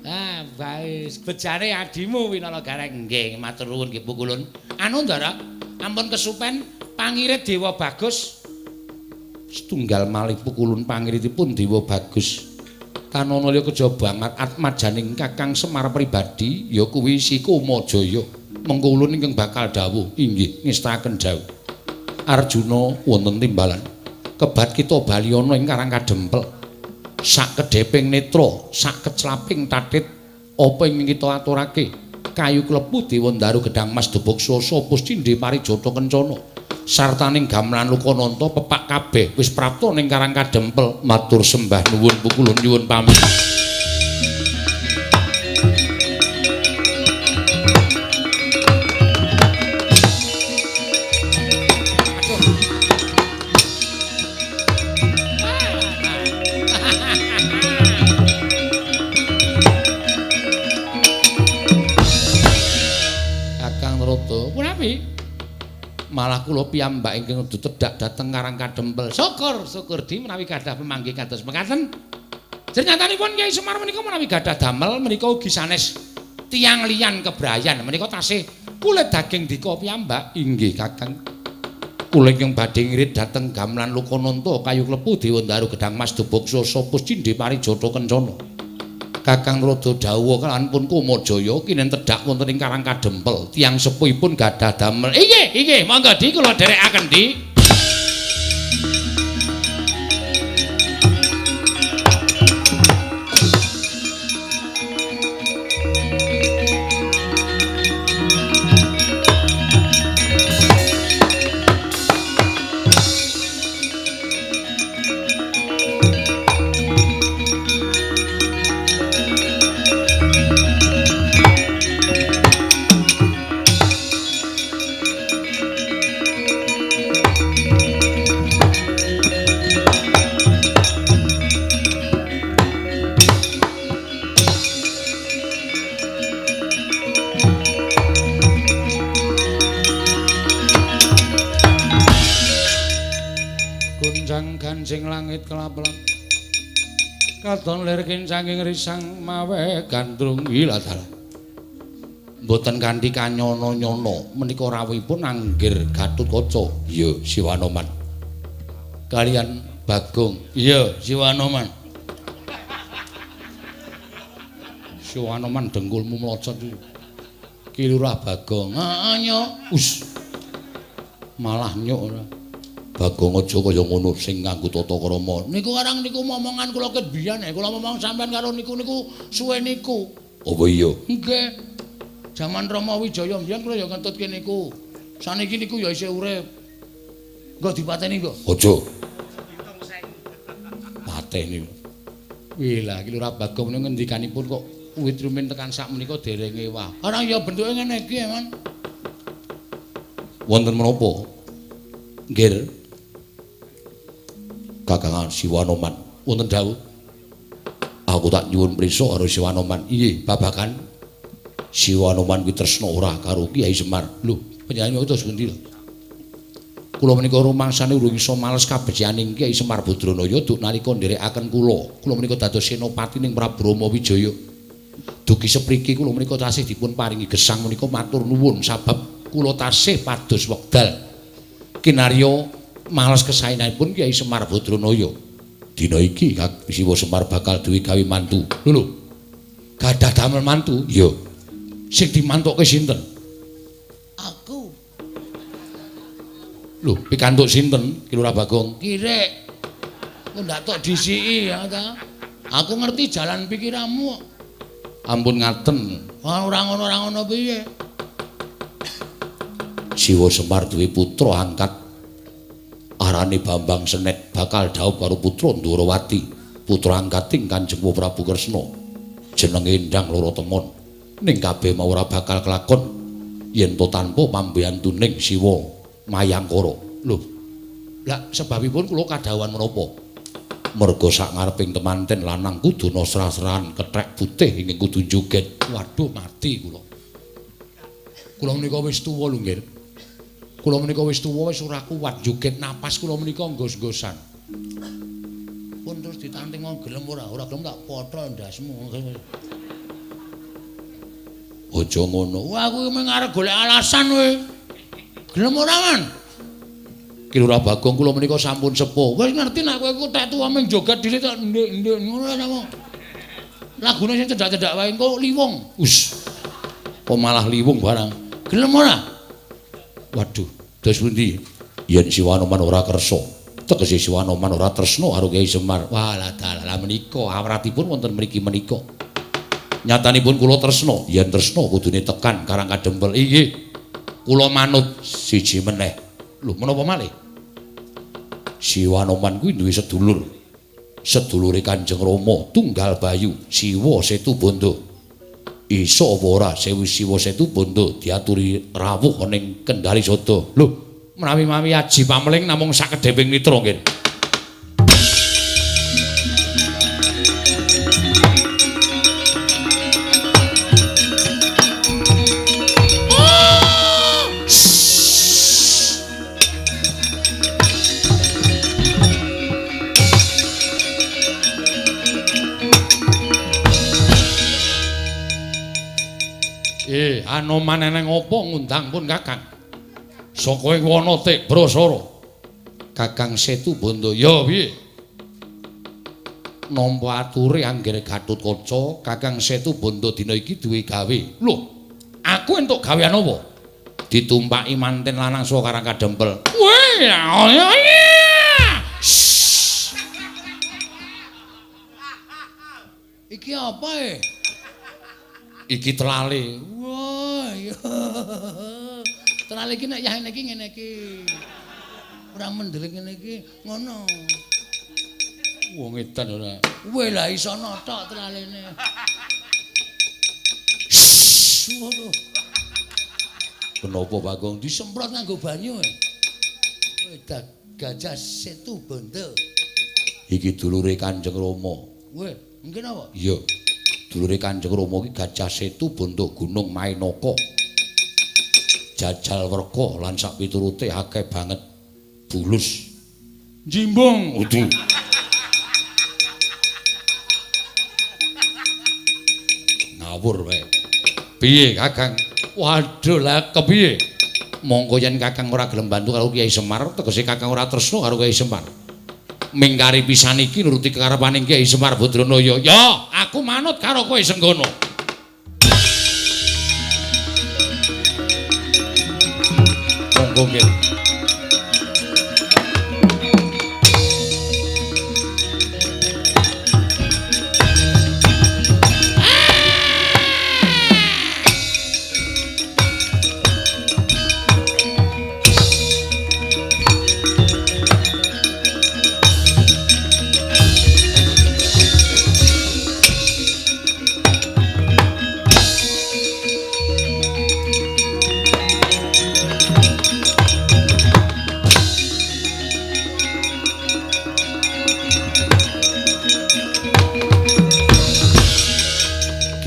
Ah, bae bejane adimu Winala Gareng. Nggih, matur nuwun nggih Pukulun. Anu Ndara, ampun kesupen pangirit Dewa Bagus. Setunggal malih Pukulun pangiritipun Dewa Bagus. Tanana liya kejaba banget atmajaning Kakang Semar pribadi ya kuwi si Kumajaya. Mengko ulun ingkang bakal dawuh inggih ngestaken dawuh. Arjuna wonten timbalan. Kebat kita bali ana ing Karang Kadempel. Sak kedheping netra, sak keclaping tatit apa ing kita aturake? Kayu klepu dewa ndaru gedang mas debuk swasa pus cindhe parijata kencana. Sartaning gamelan lukananta pepak kabeh wis prapta ning Karang Kadempel. Matur sembah nuwun Pukulun nyuwun pamit. Kakang Narada punawi malah kula piyambak ingkang tedhak dhateng Karang Kadempel. Syukur, syukur di menawi gadah pemanggih kados mekaten. Jernyatanipun Kyai Semar menika menawi gadah damel menika ugi sanes tiyang liyan kebrayan menika tasih kulit daging dika piyambak. Inggih Kakang. Kula ingkang badhe ngirit dhateng gamelan Lukananta kayu klepu dewa ndaru gedang mas debuk swasa pus cindhe parijata kencana. Kakang Narada dawuh kalawan pun Kumajaya kinen tedhak wonten ing Karang Kadempel. Tiyang sepuhipun gadah damel. Inggih, inggih, monggo Di kula dherekaken Di. Gagang gancing langit kelap-kelap. Katon lir kincanging risang mawe gandrung wilatala. Mboten kanthi kanyono-nyono menika rawuhipun Anggir Gatotkaca. Iya, Siwanoman. Kalian Bagong. Iya, Siwanoman. Siwanoman dengkulmu mlocot iki. Ki Lurah Bagong. Heeh, nyok. Us. Malah nyok ora. Bagong aja kaya ngono sing nganggo tata krama. Niku arang niku momongan kula ket biyen, kula momong sampean karo niku niku suwe niku. Apa iya? Nggih. Jaman Rama Wijaya mbiyen kula ya ngentutke niku. Saniki niku ya isih urip. Nggo dipateni nggo. Aja. Pateni. Wih lah iki Lurah Bagong niku ngendikanipun kok wit rumin tekan sak menika dereng ewah. Arang ya bentuke ngene iki, Man. Wonten menapa? Nggih. Kakangan Siwanoman wonten dawuh. Aku tak nyuwun prisa karo Siwanoman. Inggih, babagan Siwanoman kuwi tresna ora karo Kyai Semar. Lho, panjenengan terus pundi lho? Kula menika rumangsane urung iso males kabecikaning Kyai Semar Badranaya duk nalika nderekaken kula. Kula menika dados senopati ning Prabu Rama Wijaya. Dugi sepriki kula menika tasih dipun paringi gesang menika matur nuwun sabab kula tasih pados wekdal kinarya males kesaenanipun Kyai Semar Badranaya. Dina iki Siwa Semar bakal duwe gawe mantu. Lho lho. Gadah damel mantu? Iya. Sing dimantuke sinten? Aku. Lho, pikantuk sinten Ki Lurah Bagong? Kirek. Kok ndak tok disiki ya ta? Aku ngerti jalan pikiranmu. Ampun ngaten. Ora ngono ora ngono piye? Siwa Semar duwe putra angkat arane Bambang Senet bakal dhaup karo putra Ndorowati, putra angkating Kanjeng Prabu Kresna. Jenenge Endang Loro Temon. Ning kabeh mau ora bakal kelakon yen to tanpa pambiyantuning Siwa Mayangkara. Lho. Lah sebabipun kula kadhawuhan menapa? Merga sak ngareping temanten lanang kudu srah-srahan kethek putih ingkang kudu joget. Waduh mati kula. Kula menika wis tuwa lho nggih. Kula menika wis tuwa wis ora kuat joget napas kula menika nggos-nggosan. Pun terus ditanting wong gelem ora? Ora gelem tak pothol ndasmu. Aja ngono. Wah aku mung arep golek alasan kowe. Gelem ora, Man? Ki Lurah Bagong kula menika sampun sepuh. Wis ngerti nek kowe ku tek tuwa mung joget dhisik tok ndek-ndek ngono ta. Lagune sing cedhak-cedhak wae engko liwung. Us. Kok malah liwung barang. Gelem ora? Waduh, dos pundi? Yen Siwanoman ora kersa, tegese Siwanoman ora tresna karo Kyai Semar. Wah, lah dalah menika awratipun wonten mriki menika. Nyatanipun kula tresna, yen tresna kudune tekan Karang Kadempel. Inggih. Kula manut siji meneh. Lho, menapa malih? Siwanoman kuwi duwe sedulur. Sedulure Kanjeng Rama Tunggal Bayu, Siwa Setu Bondo. Iso apa ora Sewu Siwa Setu Bondo diaturi rawuh ning Kendali Sada. Lho, menawi-mawi aji pameling namung sakedheping mitra nggih. Anoman eneng apa ngundang pun Kakang? Saka ing wana Tibrasara. Kakang Setu Bondo. Ya piye? Nampa ature Anggir Gatotkaca, Kakang Setu Bondo dina iki duwe gawe. Lho, aku entuk gawean apa? Ditumpaki manten lanang saka Karang Kadempel. Weh, iki apa e? Iki telale. Wah, iya. Telale iki nek yah iki ngene iki. Ora mendelik ngene iki, ngono. Wong edan ora. Weh lah iso nothok telalene. Waduh. Kenapa Bagong disemprot nganggo banyu? Weh Gajah Setu Bondo. Iki dulure Kanjeng Rama. Weh, mungkin apa? Iya. Dulure Kanjeng Rama iki Gajah Setu Bondo Gunung Mainaka. Jajal werka lan sak piturute akeh banget bulus. Jimbung. Udu. Ngawur wae. Piye Kakang? Waduh lah kepiye? Monggo yen Kakang ora gelem bantu karo Kyai Semar, tegese Kakang ora tresna karo Kyai Semar. Mingkari pisan iki nuruti kekarepane Kyai Semar Badranaya. Ya, aku manut karo kowe Senggono. Monggo nggih.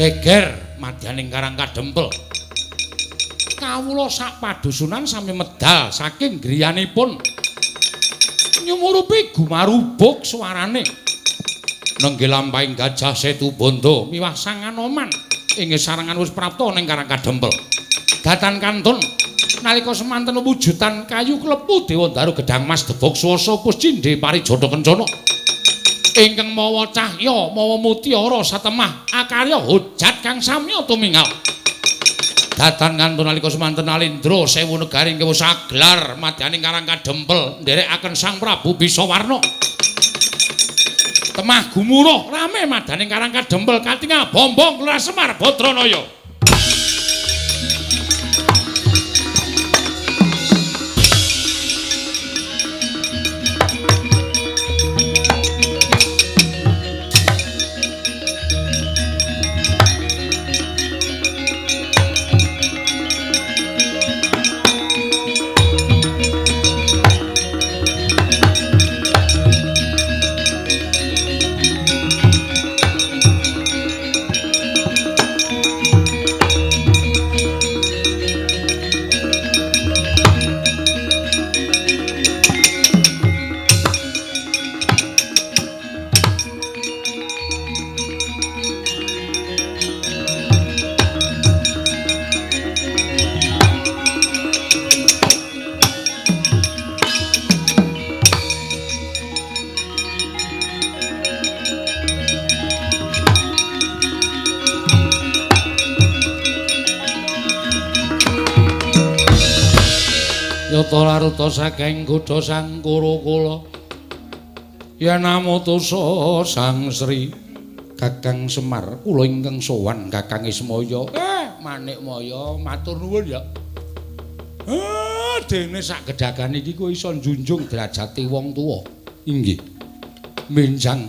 Geger madyaning Karang Kadempel. Kawula sak padusunan sami medal saking griyanipun. Nyumurupi gumarubuk suarane. Nenggih lampahing Gajah Situbondo miwah Sang Anoman inggih sarengan wis prapta ning Karang Kadempel. Datan kantun nalika semanten wujudan kayu klepu Dewandaru Gedhang Mas Debog Swasa Puscindhe Parijata Kencana. Ingkang mawa cahya mawa mutiara satemah akarya hojat kang samya tumingal. Datan kantun nalika semanten Alindra sewu negari ingkang wis aglar madyaning Karang Kadempel nderekaken Sang Prabu Bisawarna. Temah gumuruh rame madyaning Karang Kadempel katingal bombong Kelurahan Semar Badranaya. Yata laruta saking kutha Sang Kurukula yen amutusa Sang Sri Kakang Semar kula ingkang sowan Kakang Ismaya. Manikmaya matur nuwun ya. Dene sak gedhagan iki kowe iso njunjung derajate wong tuwa. Inggih. Menjang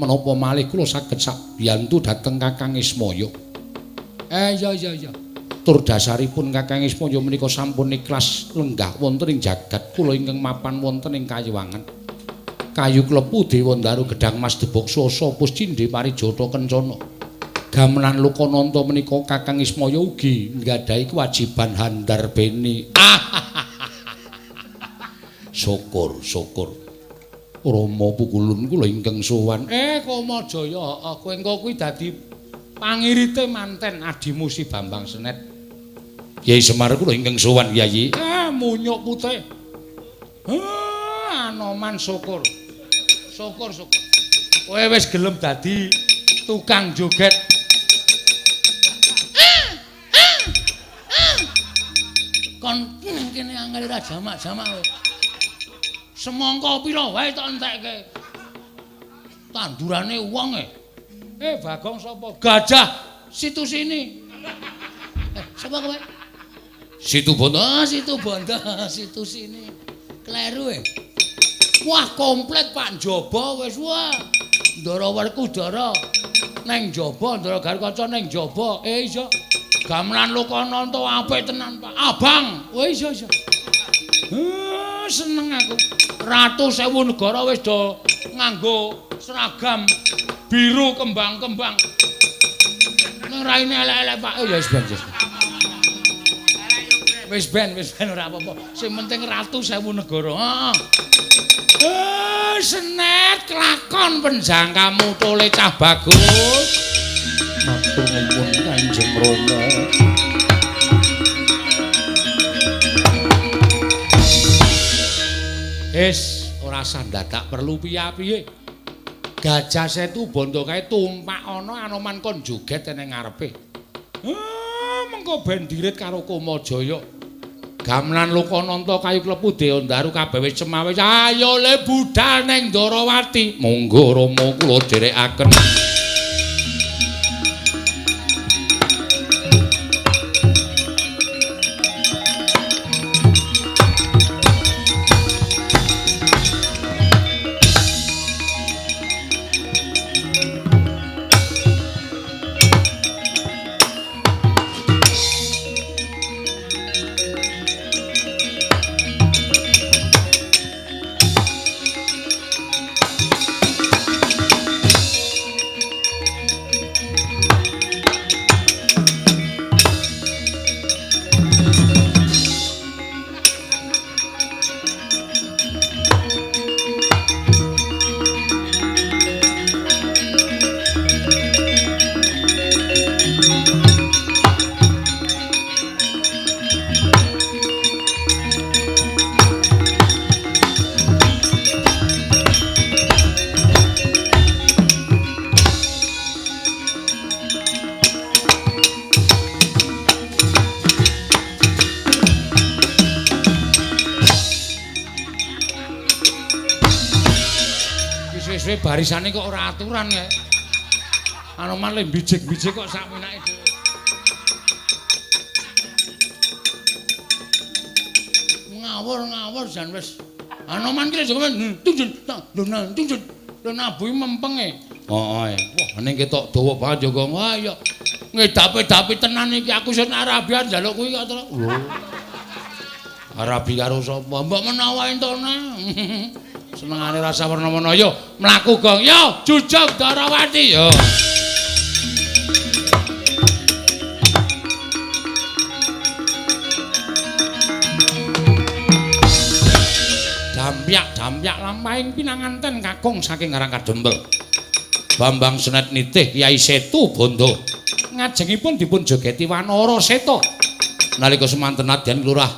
menapa malih kula saged sabiyantu dhateng Kakang Ismaya. Ya ya ya. Tur dasaripun Kakang Ismaya menika sampun ikhlas lenggah wonten ing jagat kula ingkang mapan wonten ing Kayuwangan. Kayu klepu Dewandaru Gedhang Mas Debog Swasa Puscindhe Parijata Kencana. Gamelan Lokananta menika Kakang Ismaya ugi nggadahi kewajiban handarbeni. Syukur, syukur. Rama pukulun kula ingkang sowan. Kamajaya, heeh, kowe engko kuwi dadi pangirite manten adimu si Bambang Senet. Kyai Semar kula ingkang sowan Kyai. Munyuk putih. Anoman syukur. Syukur syukur. Kowe wis gelem dadi tukang joget. Kon kene angel ora jamak-jamak kowe. Semangka pira wae tok entekke. Tandurane wong e. Bagong sapa? Gajah situ sini. Sapa kowe? Situbondo. Oh, Situbondo, situ sini. Kleru e. Wah, komplit Pak Njaba wis wah. Ndara Werkudara neng njaba, Ndara Garukaca neng njaba. Iya. Gamelan Lokananta apik tenan, Pak. Abang. Oh iya iya. Seneng aku. Ratu sewu negara wis do nganggo seragam biru kembang-kembang. Ning raine elek-elek Pak. Ya wis ben. Wis ben ora apa-apa. Sing penting ratu sewu negara. Heeh. Senet kelakon penjangkamu tole cah bagus. Matur nuwun Kanjeng Rama. Wis ora usah dadak perlu piye-piye. Gajah Setu Bondo kae tumpak ana Anoman kon joget ning ngarepe. Mengko ben dirit karo Kamajaya. Gamelan Lokananta kayu klepu Dewandaru kabeh wis cemawis. Ayo le budal ning Ndarawati. Monggo Rama kula dherekaken. Suwe-suwe barisane kok ora aturan kae. Anoman le bijik-bijik kok sak menake dhewe. Ngawur-ngawur jan wis. Anoman ki lho tunjun tunjun lho nabuhi mempenge. Heeh. Wah, ning ketok dawa banget yo kok. Wah ya ngedapi-dapi tenan iki aku sing Arabian njaluk kuwi kok. Lho. Arabi karo sapa? Mbok menawa entone. Senengane rasa werna-werna yo mlaku gong yo jujug Darawati yo. Dampyak-dampyak lampahing pinanganten kakung saking Karang Kadempel. Bambang Senet nitih Kyai Setu Bondo. Ngajengipun dipun jogeti Wanara Seta. Nalika semanten nadyan Lurah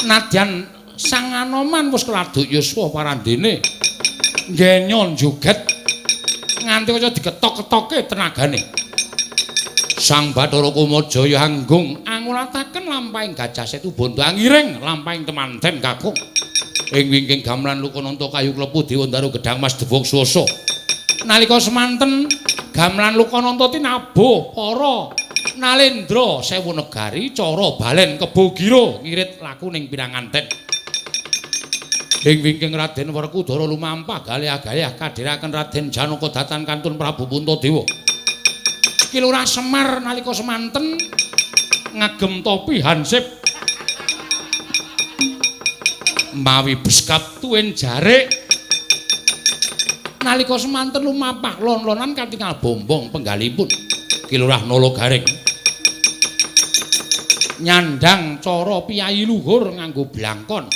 nadyan Sang Anoman wis keladuk yuswa parandene ngenyon joget nganti kaya diketok-ketoke tenagane. Sang Bathara Kamajaya anggung angulataken lampahing Gajah Setu Bondo angiring lampahing temanten kakung. Ing wingking gamelan Lokananta kayu klepu Dewandaru gedhang mas debog swasa. Nalika semanten gamelan Lokananta tinabuh para nalendra sewu negari cara balen kebo gira ngirit laku ning pinanganten. Ing wingking Raden Werkudara lumampah galih-galih kadhiraken Raden Janaka datan kantun Prabu Puntadewa. Ki Lurah Semar nalika semanten ngagem topi hansip mawi beskap tuwin jarik. Nalika semanten lumampah lon-lonan katingal bombong penggalipun Ki Lurah Nala Gareng nyandang cara piyayi luhur nganggo blangkon,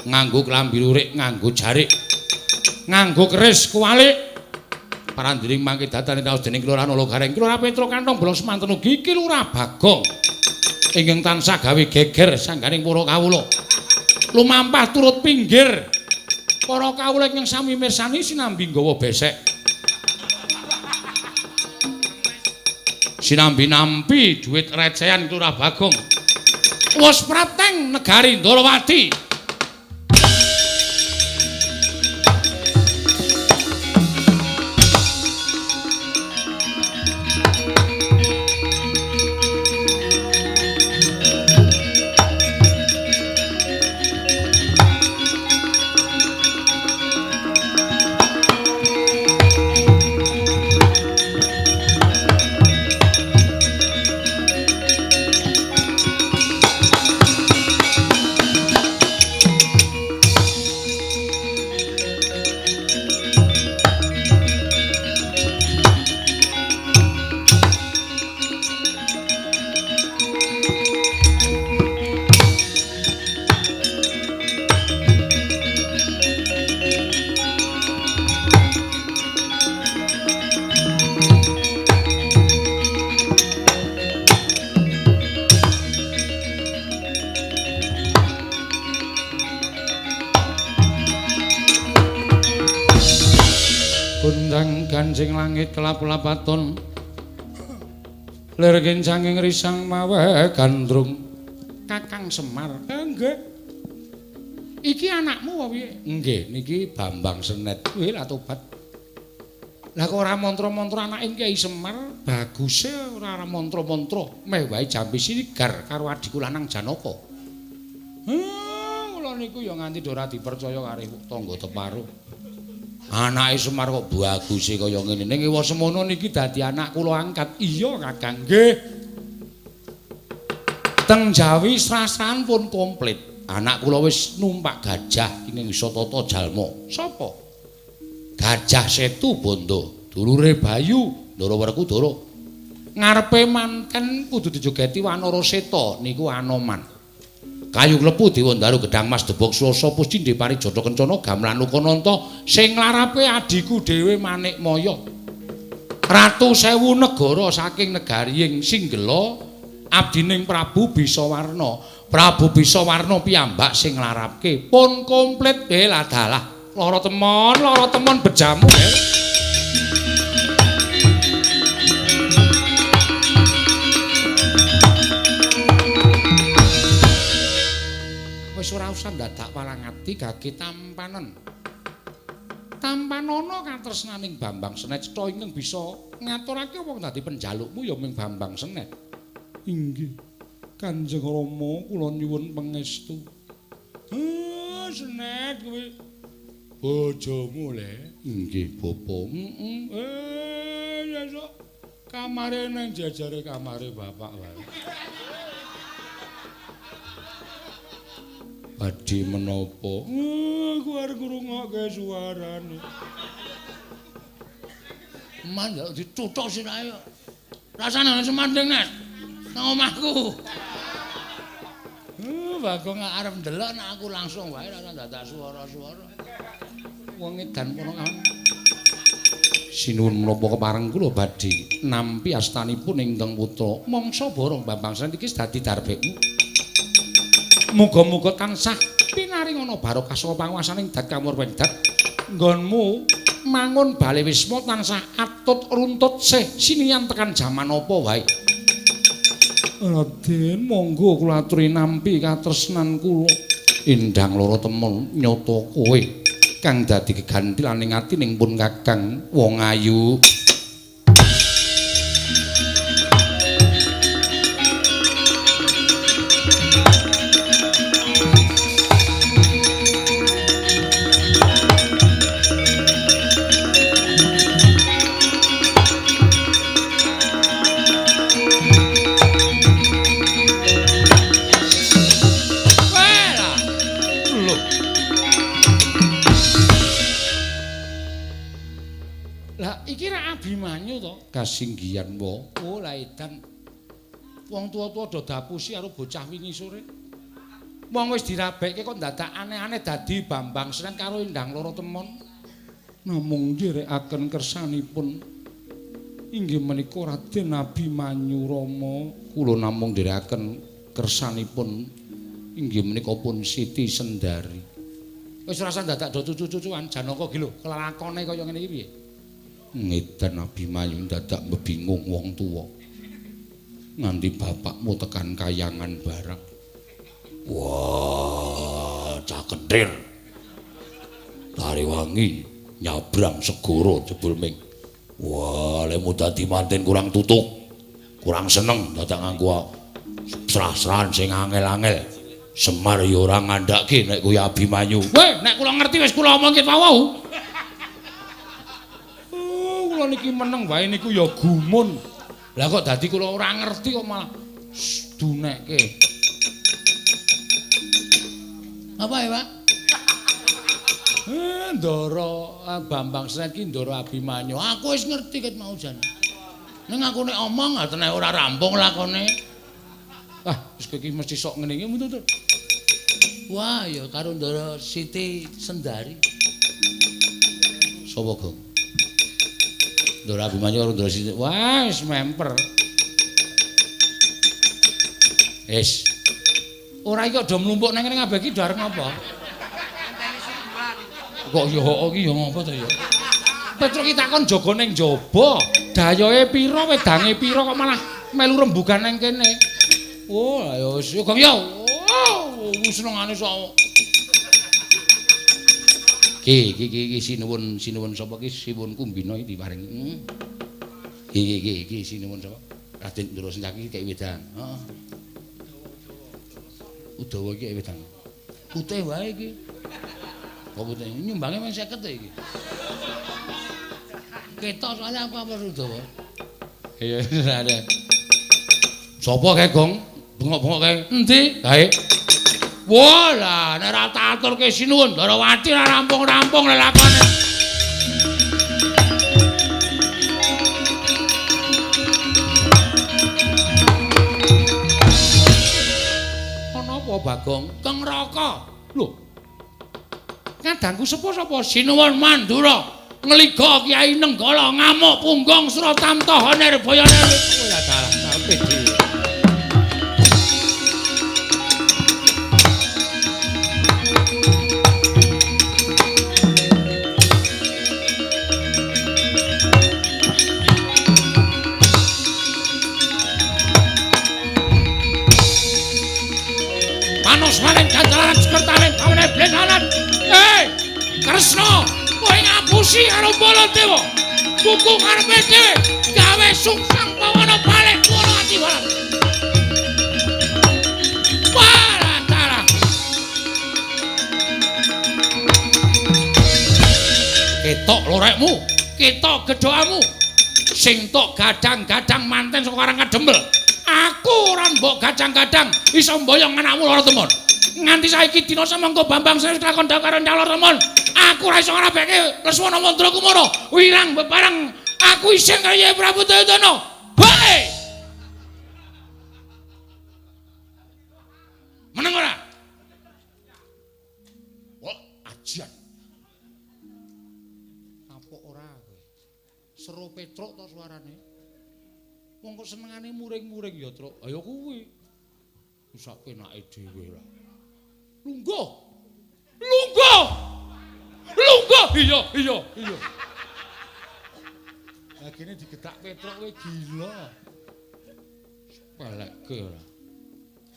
nganggo klambi lurik, nganggo jarik, nganggo keris kuwalik. Parandiring mangke datane taos dening Ki Lurah Nala Gareng, Ki Lurah Petro kantong bolong semanten ugi Ki Lurah Bagong ingkang tansah gawe geger sangganing para kawula. Lumampah turut pinggir para kawula ingkang sami mirsani sinambi nggawa besek, sinambi nampi dhuwit recehan Ki Lurah Bagong. Wis prateng negari Ndarawati. Undang ganjing langit kelap-lapaton lir kincanging risang mawe gandrung. Kakang Semar, nggih. Iki anakmu apa piye? Nggih, niki Bambang Senet. Kuwi lah tobat. Lah kok ora mantra-mantra anake Kyai Semar, baguse ora mantra-mantra, meh wae jampi sinigar karo adhiku lanang Janaka. Kula niku ya nganti ora dipercaya karo tangga teparo. Anake Semar kok baguse kaya ngene. Ning ewa semono niki dadi anak kula angkat. Iya, Kakang. Nggih. Teng Jawi srasan pun komplit. Anak kula wis numpak gajah ing Satata Jalma. Sapa? Gajah Setu Bondo, dulure Bayu, Ndara Werkudara. Ngarepe manten kudu dijogeti Wanara Seta niku Anoman. Kayu klepu Dewandaru Gedhang Mas Debok Swasa Puscindhe Parijata Kencana Gamelan Ukananta sing larape adhiku dhewe Manikmaya. Ratu sewu negara saking negari ing Singgela abdining Prabu Bisawarna. Prabu Bisawarna piyambak sing nglarapke pun komplit ladalah. Lara temon bejamu. Wis ora usah dadak walangati gage tampanen. Tampanana katresnaning Bambang Senet cetha ingkang bisa ngaturake apa dadi penjalukmu ya ming Bambang Senet. Inggih. Kanjeng Rama kula nyuwun pangestu. Senet kuwi bojomu le. Inggih, Bapak. Heeh. Sesuk kamare nang jajare kamare bapak wae. Badhe menapa? Aku arep ngrungokke suarane. Man njaluk dituthuk sirahe kok. Rasane ana semanding, Nes. Nang omahku. Bagong arep ndelok nek aku langsung wae ora dadak suara-suara. Wong edan kono kan. Sinuwun menapa kepareng kula badhe nampi astanipun ingkang putra mangsa borong Bambang Senet iki dadi darbekmu. Muga-muga tansah pinaringana barokah saka panguwasaning dat kamurweng dat. Nggonmu mangun bale wisma tansah atut runtut sih sinian tekan jaman apa wae. Raden, monggo kula aturi nampi katresnan kula. Endang lara temen nyata kowe kang dadi gegantilaning atining pun Kakang wong ayu. Kasinggihan wa. Oh la edan. Wong tuwa-tuwa do dapusi karo bocah wingi sore. Wong wis dirabekke kok dadak aneh-aneh dadi Bambang Senet karo Endang Loro Temon. Namung nderekaken kersanipun inggih menika Raden Abimanyu Rama. Kula namung nderekaken kersanipun inggih menika pun Siti Sendari. Wis ora usah dadak do cucu-cucuan Janaka ki lho, kelakone kaya ngene iki piye? Ngedan Abimanyu dadak mbingung wong tuwa. Nganti bapakmu tekan kayangan barang. Wah, cah kentir. Tariwangi nyabrang segara jebul ming. Wah, lemu dadi manten kurang tutuk. Kurang seneng dadak nganggo srah-srahan sing angel-angel. Semar ya ora ngandhake nek kuwi Abimanyu. Weh, nek kula ngerti wis kula omongke wau. Kula niki meneng wae niku ya gumun. Lah kok dadi kula ora ngerti kok malah dunekke. Apa ya, Pak? Ndara Bambang Senet ki Ndara Abimanyu. Aku wis ngerti ket mau jan. Ning aku nek omong atene ora rampung lakone. Ah, wis kowe iki mesti sok ngene iki mutu. Wah, ya karo Ndara Siti Sendari. Sapa, Gong? Ndara Abimanyu karo Ndara Siti. Wah, wis memper. Wis. Ora iki do mlumpuk nang kene kabeh iki do arep ngapa? Kok ya iki ya ngapa to ya? Petruk ki takon jaga ning jaba, dayohe pira, wedange pira kok malah melu rembugan nang kene. Oh, ayo wis Gong ya. Oh, senengane sok. Ki ki ki sinuwun sinuwun sapa ki Siwun Kumbina iki diparingi. Ki ki ki sinuwun sapa? Raden Ndara Sencaki kek wedang. Heeh. Udawa iki wedang. Putih wae iki. Kok putih nyumbange mung 50 iki. Ketok soalnya aku apa Udawa. Iya, ada. Sopo kae, Gong? Bengok-bengok kae. Endi? Kae. Wah, lah nek ora tak aturke sinuwun Ndarawati ora rampung-rampung lelakone. Ana apa, Bagong? Keng Raka. Lho. Kadangku sepo sapa? Sinuwun Mandura. Ngliga Kyai Nenggala ngamuk punggung Suratamta Nirbaya. Ora dalah karepe dhewe. Panos maring ganjaran sekertane pawene blesanan. Hei, Kresna, kowe ngapusi karo Baladewa. Buku karepe dhewe gawe sungsang pawana balik kuwi ati barang. Balatara. Ketok lorekmu, ketok gedhokamu. Sing tok gadang-gadang manten saka Karang Kadempel. Aku ora mbok gadang-gadang iso mboyong anakmu lara temon. Nganti saiki dina samangka Bambang Sri lakon karo Lara Temon. Aku ora iso ngrabeke Lesmana Mandra Kumara. Wirang bebareng aku isin karo Kyai Prabu Duryudana. Bae. Meneng ora? Wah, ajian. Kapok ora kowe. Seru Petruk to suarane. Wong kok senengane muring-muring ya, Truk. Ayo kuwi. Wis sak penake dhewe lah. Lungguh. Lungguh. Lungguh. Iya, iya, iya. Lah kene digetak Petruk kowe gila. Pelekke ora.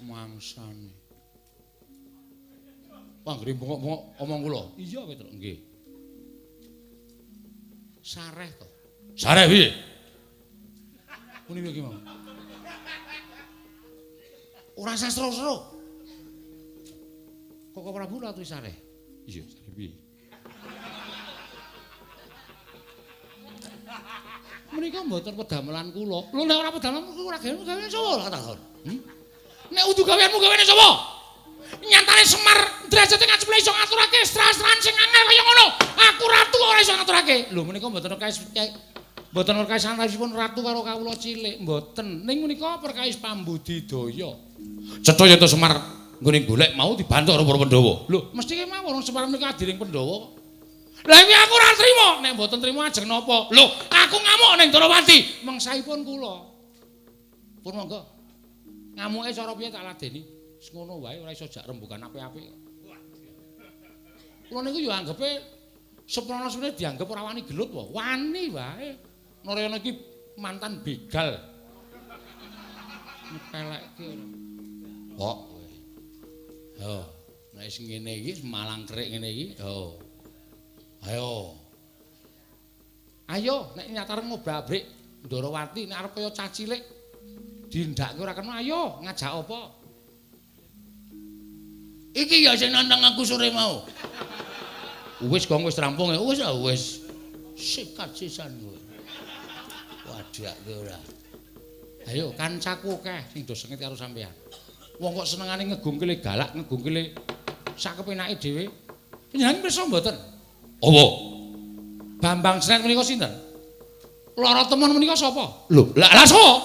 Mangsane. Panggere bengok-bengok omong kula. Iya, Petruk, nggih. Sareh to. Sareh piye? Muni piye ki mau? Ora usah seru-seru. Koko Prabu latu sareh. Iya, sareh piye? Menika mboten pedamelan kula. Lho nek ora pedamelan ora gawe sapa lho takon. Nek udu gaweanmu gaweane sapa? Nyatane Semar derajate ngaceple iso ngaturake stra-stran sing angel kaya ngono. Aku ratu ora iso ngaturake. Lho menika mboten perkawis mboten perkawis antawisipun ratu karo kawula cilik, mboten. Ning menika perkawis pambudidaya. Cetha yen to Semar nggone golek mau dibantu karo para Pandhawa. Lho, mesti kemawon wong Semar menika adiring Pandhawa. Lah iki aku ora trima. Nek mboten trima ajeng napa? Lho, aku ngamuk ning Ndarawati. Mengsahipun kula. Pun monggo. Ngamuke cara piye tak ladeni? Wis ngono wae ora iso jak rembugan apik-apik. Kula niku ya anggepe seprana semene dianggep ora wani gelut wae. Wani wae. Narayana iki mantan begal. Nyepelekke ora. Kok kowe. Yo, nek wis ngene iki malang kerik ngene iki, yo. Ayo. Ayo nek nyatare ngobrak-abrik Ndarawati nek arep kaya cah cilik dindhakke ora kena ayo ngajak apa? Iki ya sing nantang aku sore mau. Wis gong wis rampung ya. Wis wis. Sikat sisan kowe. Wadhake ora. Ayo kancaku akeh sing do sengit karo sampean. Wong kok senengane ngegungkile galak, ngegungkile sak kepenake dhewe. Panjenengan pirsa mboten? Apa? Bambang Sret menika sinten? Lara Temon menika sapa? Lho, lah lah sapa?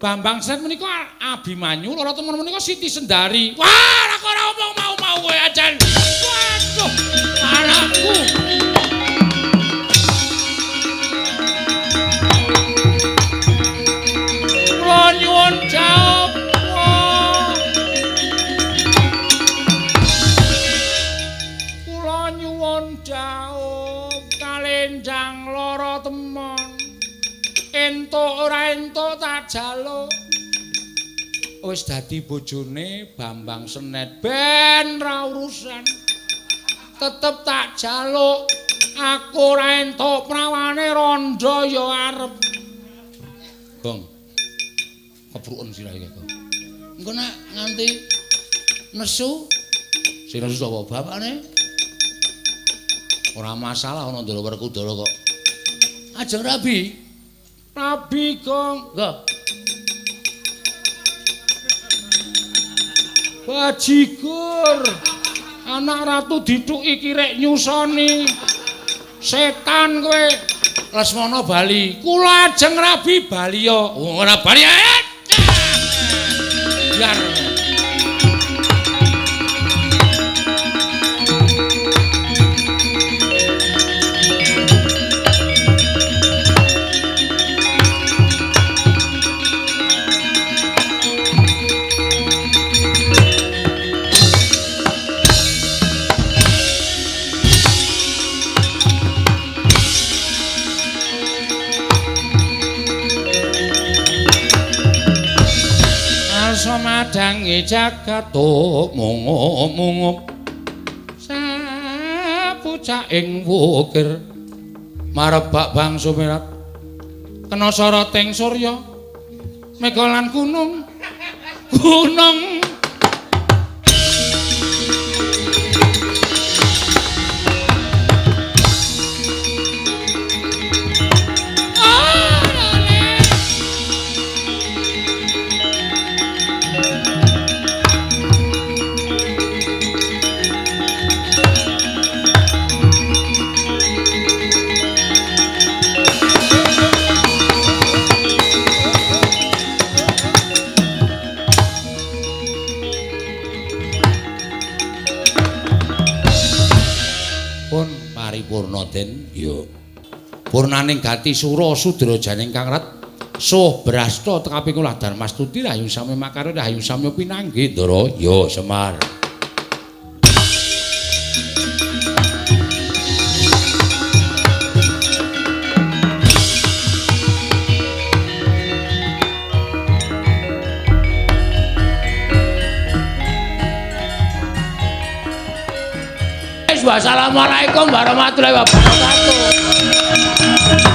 Bambang Sret menika Abimanyu, Lara Temon menika Siti Sendari. Wah, lah kok ora omong mau-mau kowe ajan. Waduh, anakku. Kula nyuwun jawab. Kula nyuwun jawab kalenjang Entuk ora entuk tak jaluk. Wis dadi bojone Bambang Senet ben ra urusan. Tetep tak jaluk. Aku ora entuk prawane rondo ya arep. Gong. Kebruken sirahe iki, Gong. Engko nek nganti nesu sing nesu sapa bapakne? Ora masalah ana Ndara Werkudara kok. Ajeng rabi. Rabi, Gong. Nggo. Bajigur. Anak ratu dithuki kirek nyusoni. Setan kowe. Lesmana bali. Kula ajeng rabi baliya. Ora bali. Biar. Madangi jagat mungup-mungup sapucaking wukir marebak bangsa mirat kena soroting surya mega lan gunung gunung paripurna den ya purnaning gati sura sudra janing kang rat suh brasta tekaping ulah darmastuti rahayu sami makarya rahayu sami pinanggih Ndara ya Semar. Wassalamualaikum warahmatullahi wabarakatuh.